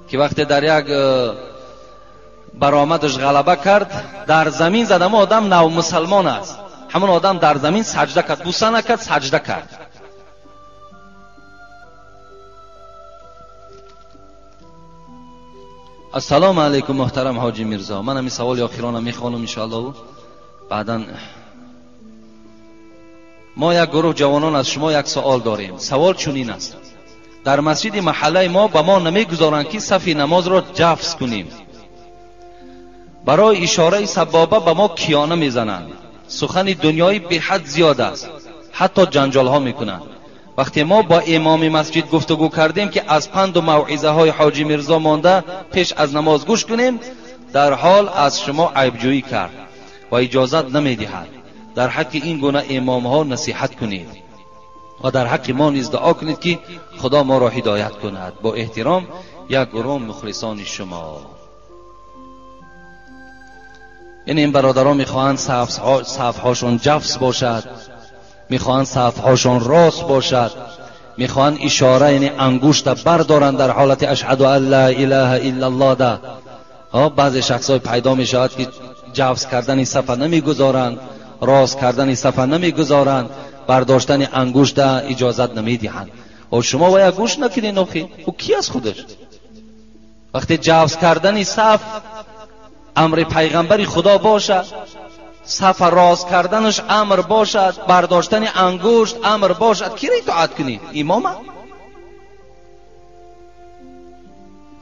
ки вақте дар як баромадаш ғалаба кард, дар замин зад. Ҳамон одам навмусалмон аст, ҳамон одам дар замин саҷда кард, бӯса накард, саҷда кард. Ассалому алайкум муҳтарам ҳоҷи Мирзо. Ман ҳамин саволи охиронам мехонам иншоаллоҳ. Баъдан мо як гурӯҳ ҷавонон аз шумо як савол дорем. Савол чунин аст: дар масҷиди маҳаллаи мо ба мо намегузоранд ки сафи намозро ҷафз кунем. Барои ишораи сабоба ба мо киёна мезананд. Сухани дунёӣ беҳад зиёд аст, ҳатто ҷанҷолҳо мекунанд. Вақте мо бо имоми масҷид гуфтугӯ кардем ки аз панду мавъизаҳои ҳоҷи Мирзо монда пеш аз намоз гӯш кунем, дар ҳол аз шумо айбҷӯӣ кард ва иҷозат намедиҳад. Дар ҳаққи ин гуна имомҳо насиҳат кунед ва дар ҳаққи мо низ дуо кунед ки Худо моро ҳидоят кунад. Бо эҳтиром, як гурӯҳ мухлисони шумо. Яъне ин бародарон мехоҳанд сафҳошон ҷафс бошад, мехоҳанд сафҳошон рост бошад, мехоҳанд ишора, яъне ангушта бардоранд дар ҳолати ашҳаду ан ла илаҳа иллаллоҳ да. Баъзе шахсҳое пайдо мешавад ки ҷафс кардани сафа намегузоранд, рост кардани сафа намегузоранд, бардоштани ангушта иҷозат намедиҳанд. Шумо бояд гӯш накунед. Охи ӯ ки аст худаш? Вақте ҷафс кардани саф амри пайғамбари Худо бошад, сафа рост карданаш амр бошад, бардоштани ангушт амр бошад, киро итоат кунӣ? Имома?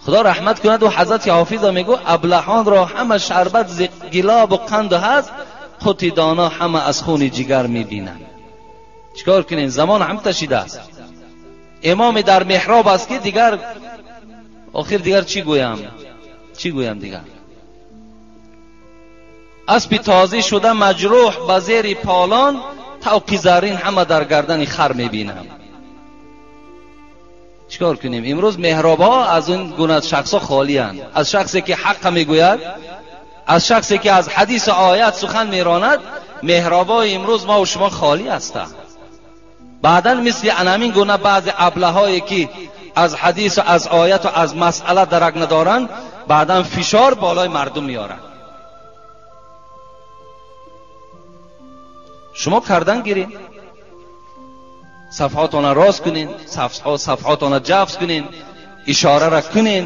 Худо раҳмат кунад, ӯ ҳазрати ҳофиза мегӯ аблаҳонро ҳама шарбат зи гилобу қанду ҳаст, қути доно ҳама аз хуни ҷигар мебинанд. чикор кунем? Замон ҳам ташидааст. Имоме дар меҳроб аст ки дигар Охир дигар чӣ гӯям? Чӣ гӯям дигар? Аспи тозӣ шуда маҷрӯҳ ба зери полон, тавқи заррин ҳама дар гардани хар мебинам. Чикор кунем? Имрӯз меҳробҳо аз он гуна шахсҳо холианд. Аз шахсе ки ҳаққа мегӯяд, аз шахсе ки аз ҳадис ва оят сухан меронад, меҳробҳои имрӯз ма ва шумо холӣ ҳастанд. Баъдан мисли анамин гуна баъзе аблаҳое ки аз ҳадис ва аз оят ва аз масъала дарак надоранд, баъдан фишор болои мардум меоранд. Шумо кардан гирин, сафҳотона рост кунин, сафҳотона ҷафз кунин, ишора ра кунин.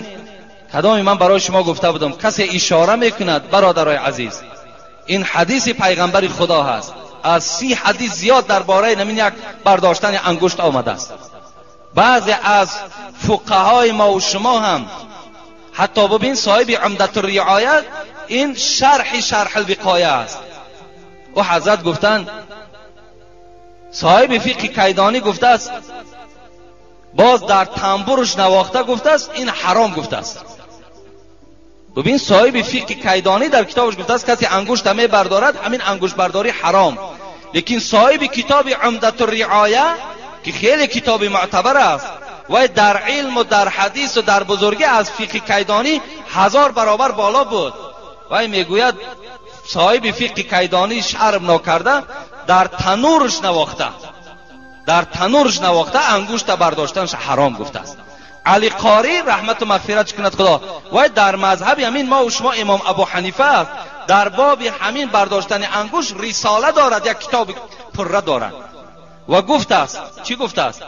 Кадоми ман барои шумо гуфта будам, касе ишора мекунад, бародарои азиз, ин ҳадиси пайғамбари худо ҳаст. Аз 30 ҳадис зиёд дар бораи намин як бардоштани ангушт омадааст. Баъзе аз фуқаҳои ма ва шумо ҳам ҳатто бибин, соҳиби Умдатур-риоя ин шарҳи Шарҳ-ул-Виқоя аст. Ӯ ҳазрат гуфтанд, соҳиби фиқҳи Кайдонӣ гуфтааст, боз дар тамбурш навохта гуфтааст, ин ҳаром гуфтааст. Бибин, соҳиби фиқҳи Кайдонӣ дар китобаш гуфтааст, касе ангушта мебардорад, ҳамин ангуштбардорӣ ҳаром. Лекин соҳиби китоби Умдатур-риоя ки хеле китоби муътабар аст, вай дар илму дар ҳадису дар бузургӣ аз фиқҳи Кайдонӣ 1000 баробар боло буд. Вай мегӯяд, соҳиби фиқҳи Кайдонӣ шарм нокарда дар танурш навохта, дар танурш навохта ангушта бардоштанаш ҳаром гуфтааст. Али Қорӣ раҳмату мағфират кунад Худо, вай дар мазҳаби ҳамин ма ва шумо имом Абу Ҳанифа аст, дар боби ҳамин бардоштани ангушт рисола дорад, як китоби пурра дорад. Ва гуфтааст, чӣ гуфтааст?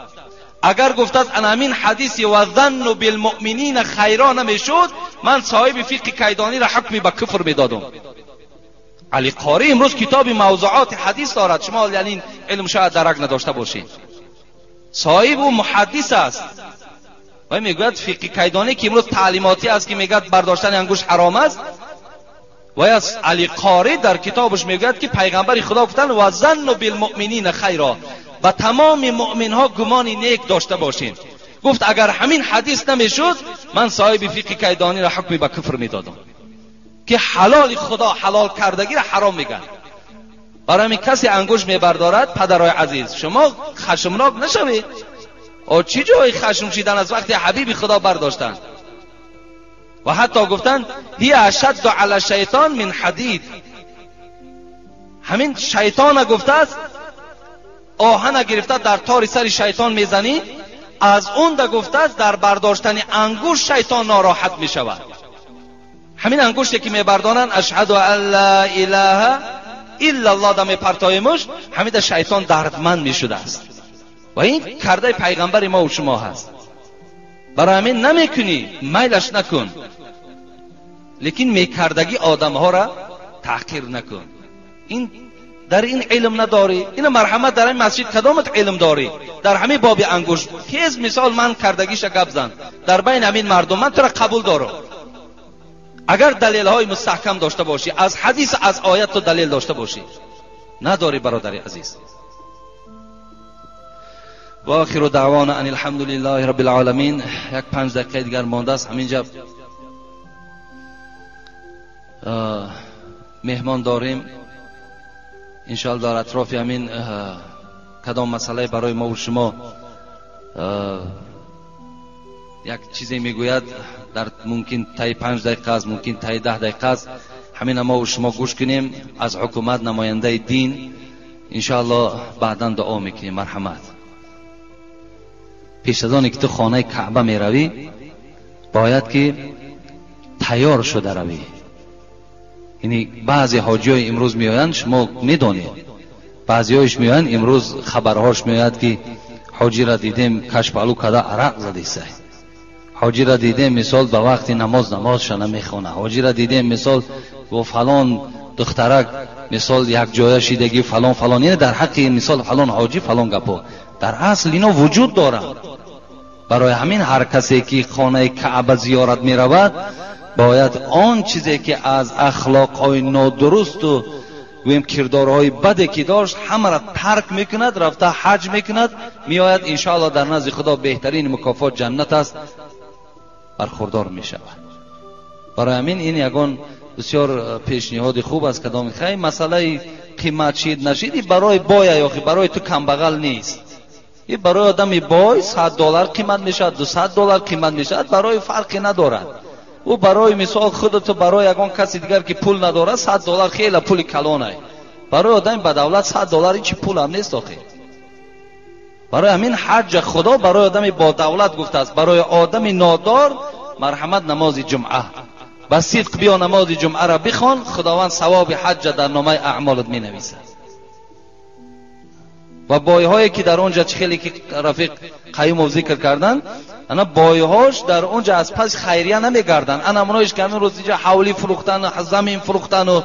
Агар гуфтааст ана ҳамин ҳадиси ва занну билмуъминина хайро намешуд, ман соҳиби фиқҳи Кайдониро ҳукми ба куфр медодум. Али Қорӣ имрӯз китоби мавзуоти ҳадис дорад, шумо яъне илм шояд дарак надошта бошед. Соҳиб ӯ муҳаддис аст. Вай мегӯяд фиқҳи Кайдонӣ ки имрӯз таълимотӣ аст, ки мегӯяд бардоштани ангушт ҳаром аст, вай аз Али Қорӣ дар китобаш мегӯяд ки пайғамбари Худо гуфтанд ва занну билмуъминина хайро, ба тамоми муъминҳо гумони нек дошта бошед. Гуфт агар ҳамин ҳадис намешуд, ман соҳиби фиқҳи Кайдониро ҳукми ба куфр медодам, ки ҳалоли Худо ҳалол кардагиро ҳаром мегӯяд. Барои ҳамин касе ангушт мебардорад, падарои азиз, шумо хашмнок нашавед. О чӣ ҷои хашм шидан аз вақти ҳабиби Худо бардоштанд? Ва ҳатто гуфтанд ҳия ашадду ала шайтон мин ҳадид. Ҳамин шайтона гуфтааст, оҳана гирифта дар тори сари шайтон мезанӣ, аз он да гуфтааст дар бардоштани ангушт шайтон нороҳат мешавад. Ҳамин ангуште ки мебардоранд, ашҳаду ан ла илаҳа иллаллоҳ да мепартоимуш, ҳамида шайтон дардманд мешудааст. Ва ин кардаи пайғамбари мо ва шумо ҳаст. Барои ҳамин намекунӣ, майлаш накун, лекин мекардагӣ одамҳоро таҳқир накун. Ин дар ин илм надорӣ, ина марҳамат дар ин масҷид кадомат илм дорӣ? Дар ҳамин боби ангушт тез мисол ман кардагиша гап зан дар байни ҳамин мардум, ман тура қабул дорам. Агар далелҳои мустаҳкам дошта бошӣ, аз ҳадис аз оят ту далел дошта бошӣ. Надорӣ бародари азиз. ва охиру даъвона ан алҳамдулиллаҳи раббил оламин. Як 5 дақиқаи дигар мондааст. Ҳаминҷа меҳмон дорем. Иншоаллоҳ дар атрофи ҳамин кадом масъалае барои мо ва шумо як чизе мегӯяд, дар мумкин таи 5 дақиқа аст, мумкин таи 10 дақиқа аст. ҳамина мо ва шумо гӯш кунем аз ҳукумат, намояндаи дин. Иншоаллоҳ баъдан дуо мекунем. Марҳамат. Пеш аз оне ки ту хонаи Каъба меравӣ, бояд ки тайёр шуда равӣ. Яъне баъзе ҳоҷиҳои имрӯз меоянд, шумо медонед, баъзеҳояш меоянд имрӯз хабарҳош меояд ки ҳоҷиро дидем кашпалу када арақ задисай, ҳоҷиро дидем мисол ба вақти намоз намозша намехона, ҳоҷиро дидем мисол бо фалон духтарак мисол якҷоя шидагӣ фалон фалон. Яъне дар ҳаққи мисол фалон ҳоҷӣ фалон гапо дар асл ино вуҷуд доранд. Барои ҳамин ҳар касе ки хонаи Каъба зиёрат меравад, бояд он чизе ки аз ахлоқҳои нодурусту гӯем кирдорҳои баде ки дошт ҳамаро тарк мекунад, рафта ҳаҷ мекунад, меояд. Иншоаллоҳ дар назди Худо беҳтарин мукофот ҷаннат аст. бархурдор мешавад. Барои ҳамин ин ягон бисёр пешниҳоди хуб аст. Кадом хай масъалаи қимат шид нашид, ин барои боя ё барои ту камбағал нест. Ин барои одами бой $100 қимат мешавад, $200 қимат мешавад, барои фарқе надорад. Ӯ барои мисол худату барои ягон каси дигар ки пул надорад $100 хеле пули калонай. Барои одами ба давлат $100 ҳеҷ пулам нест охи. Барои ҳамин ҳаҷ худо барои одами бо давлат гуфтааст, барои одами нодор марҳамат намози ҷумъа. Ба сидқ биё намози ҷумъаро бихон, худованд савоби ҳаҷа дар номаи аъмолат менависад. Ва бойҳое ки дар онҷа чӣ хеле ки рафиқ Қаюмов зикр карданд, ана бойҳош дар онҷа аз пас хайрия намегарданд. Ана ҳамоноиш ки ҳамин рӯз инҷа ҳавлӣ фурӯхтану замин фурӯхтану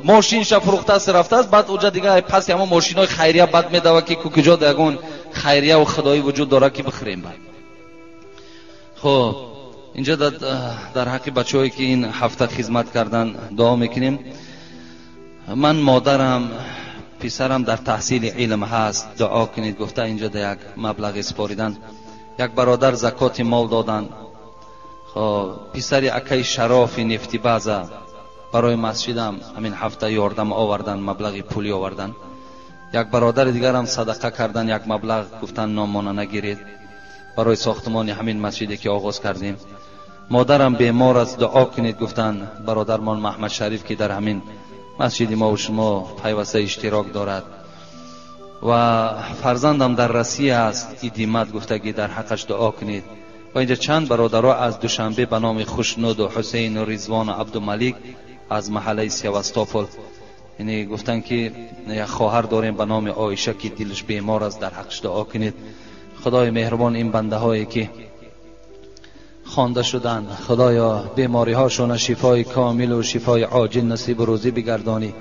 мошинша фурӯхтааст рафтааст, баъд онҷа дигар паси ҳамон мошинҳои хайрия бад медавад ки куҷо ягон хайрияву худоӣ вуҷуд дорад ки бихӯрем бад. Хуб, инҷа дар ҳаққи бачаҳое ки ин ҳафта хизмат карданд дуо мекунем. Ман модарам, писарам дар таҳсили илм ҳаст, дуо кунед гуфта инҷа да як маблағе супоридан. Як бародар закоти мол доданд. Хоб, писари акаи Шарофи нефтибаза барои масҷидам ҳамин ҳафта ёрдам овардан, маблағи пулӣ овардан. Як бародари дигарам садақа кардан як маблағ, гуфтан номона нагиред барои сохтмони ҳамин масҷиде ки оғоз кардем. Модарам бемор аст, дуо кунед гуфтан бародармон Маҳмад Шариф ки дар ҳамин масҷиди мо ва шумо пайваста иштирок дорад. Ва фарзандам дар Россия аст, идимат гуфтагӣ дар ҳаққаш дуо кунед. Ва инҷа чанд бародаро аз Душанбе ба номи Хушнуду Ҳусейну Ризвону Абдумалик аз маҳаллаи Севастопол, яъне гуфтанд ки як хоҳар дорем ба номи Оиша ки дилаш бемор аст, дар ҳаққаш дуо кунед. Худои меҳрубон ин бандаҳое ки хонда шуданд, худоё бемориҳошона шифои комилу шифои оҷил насибу рӯзӣ бигардонӣ.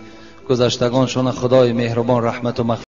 Гузаштагоншона худои меҳрубон раҳмату мағфират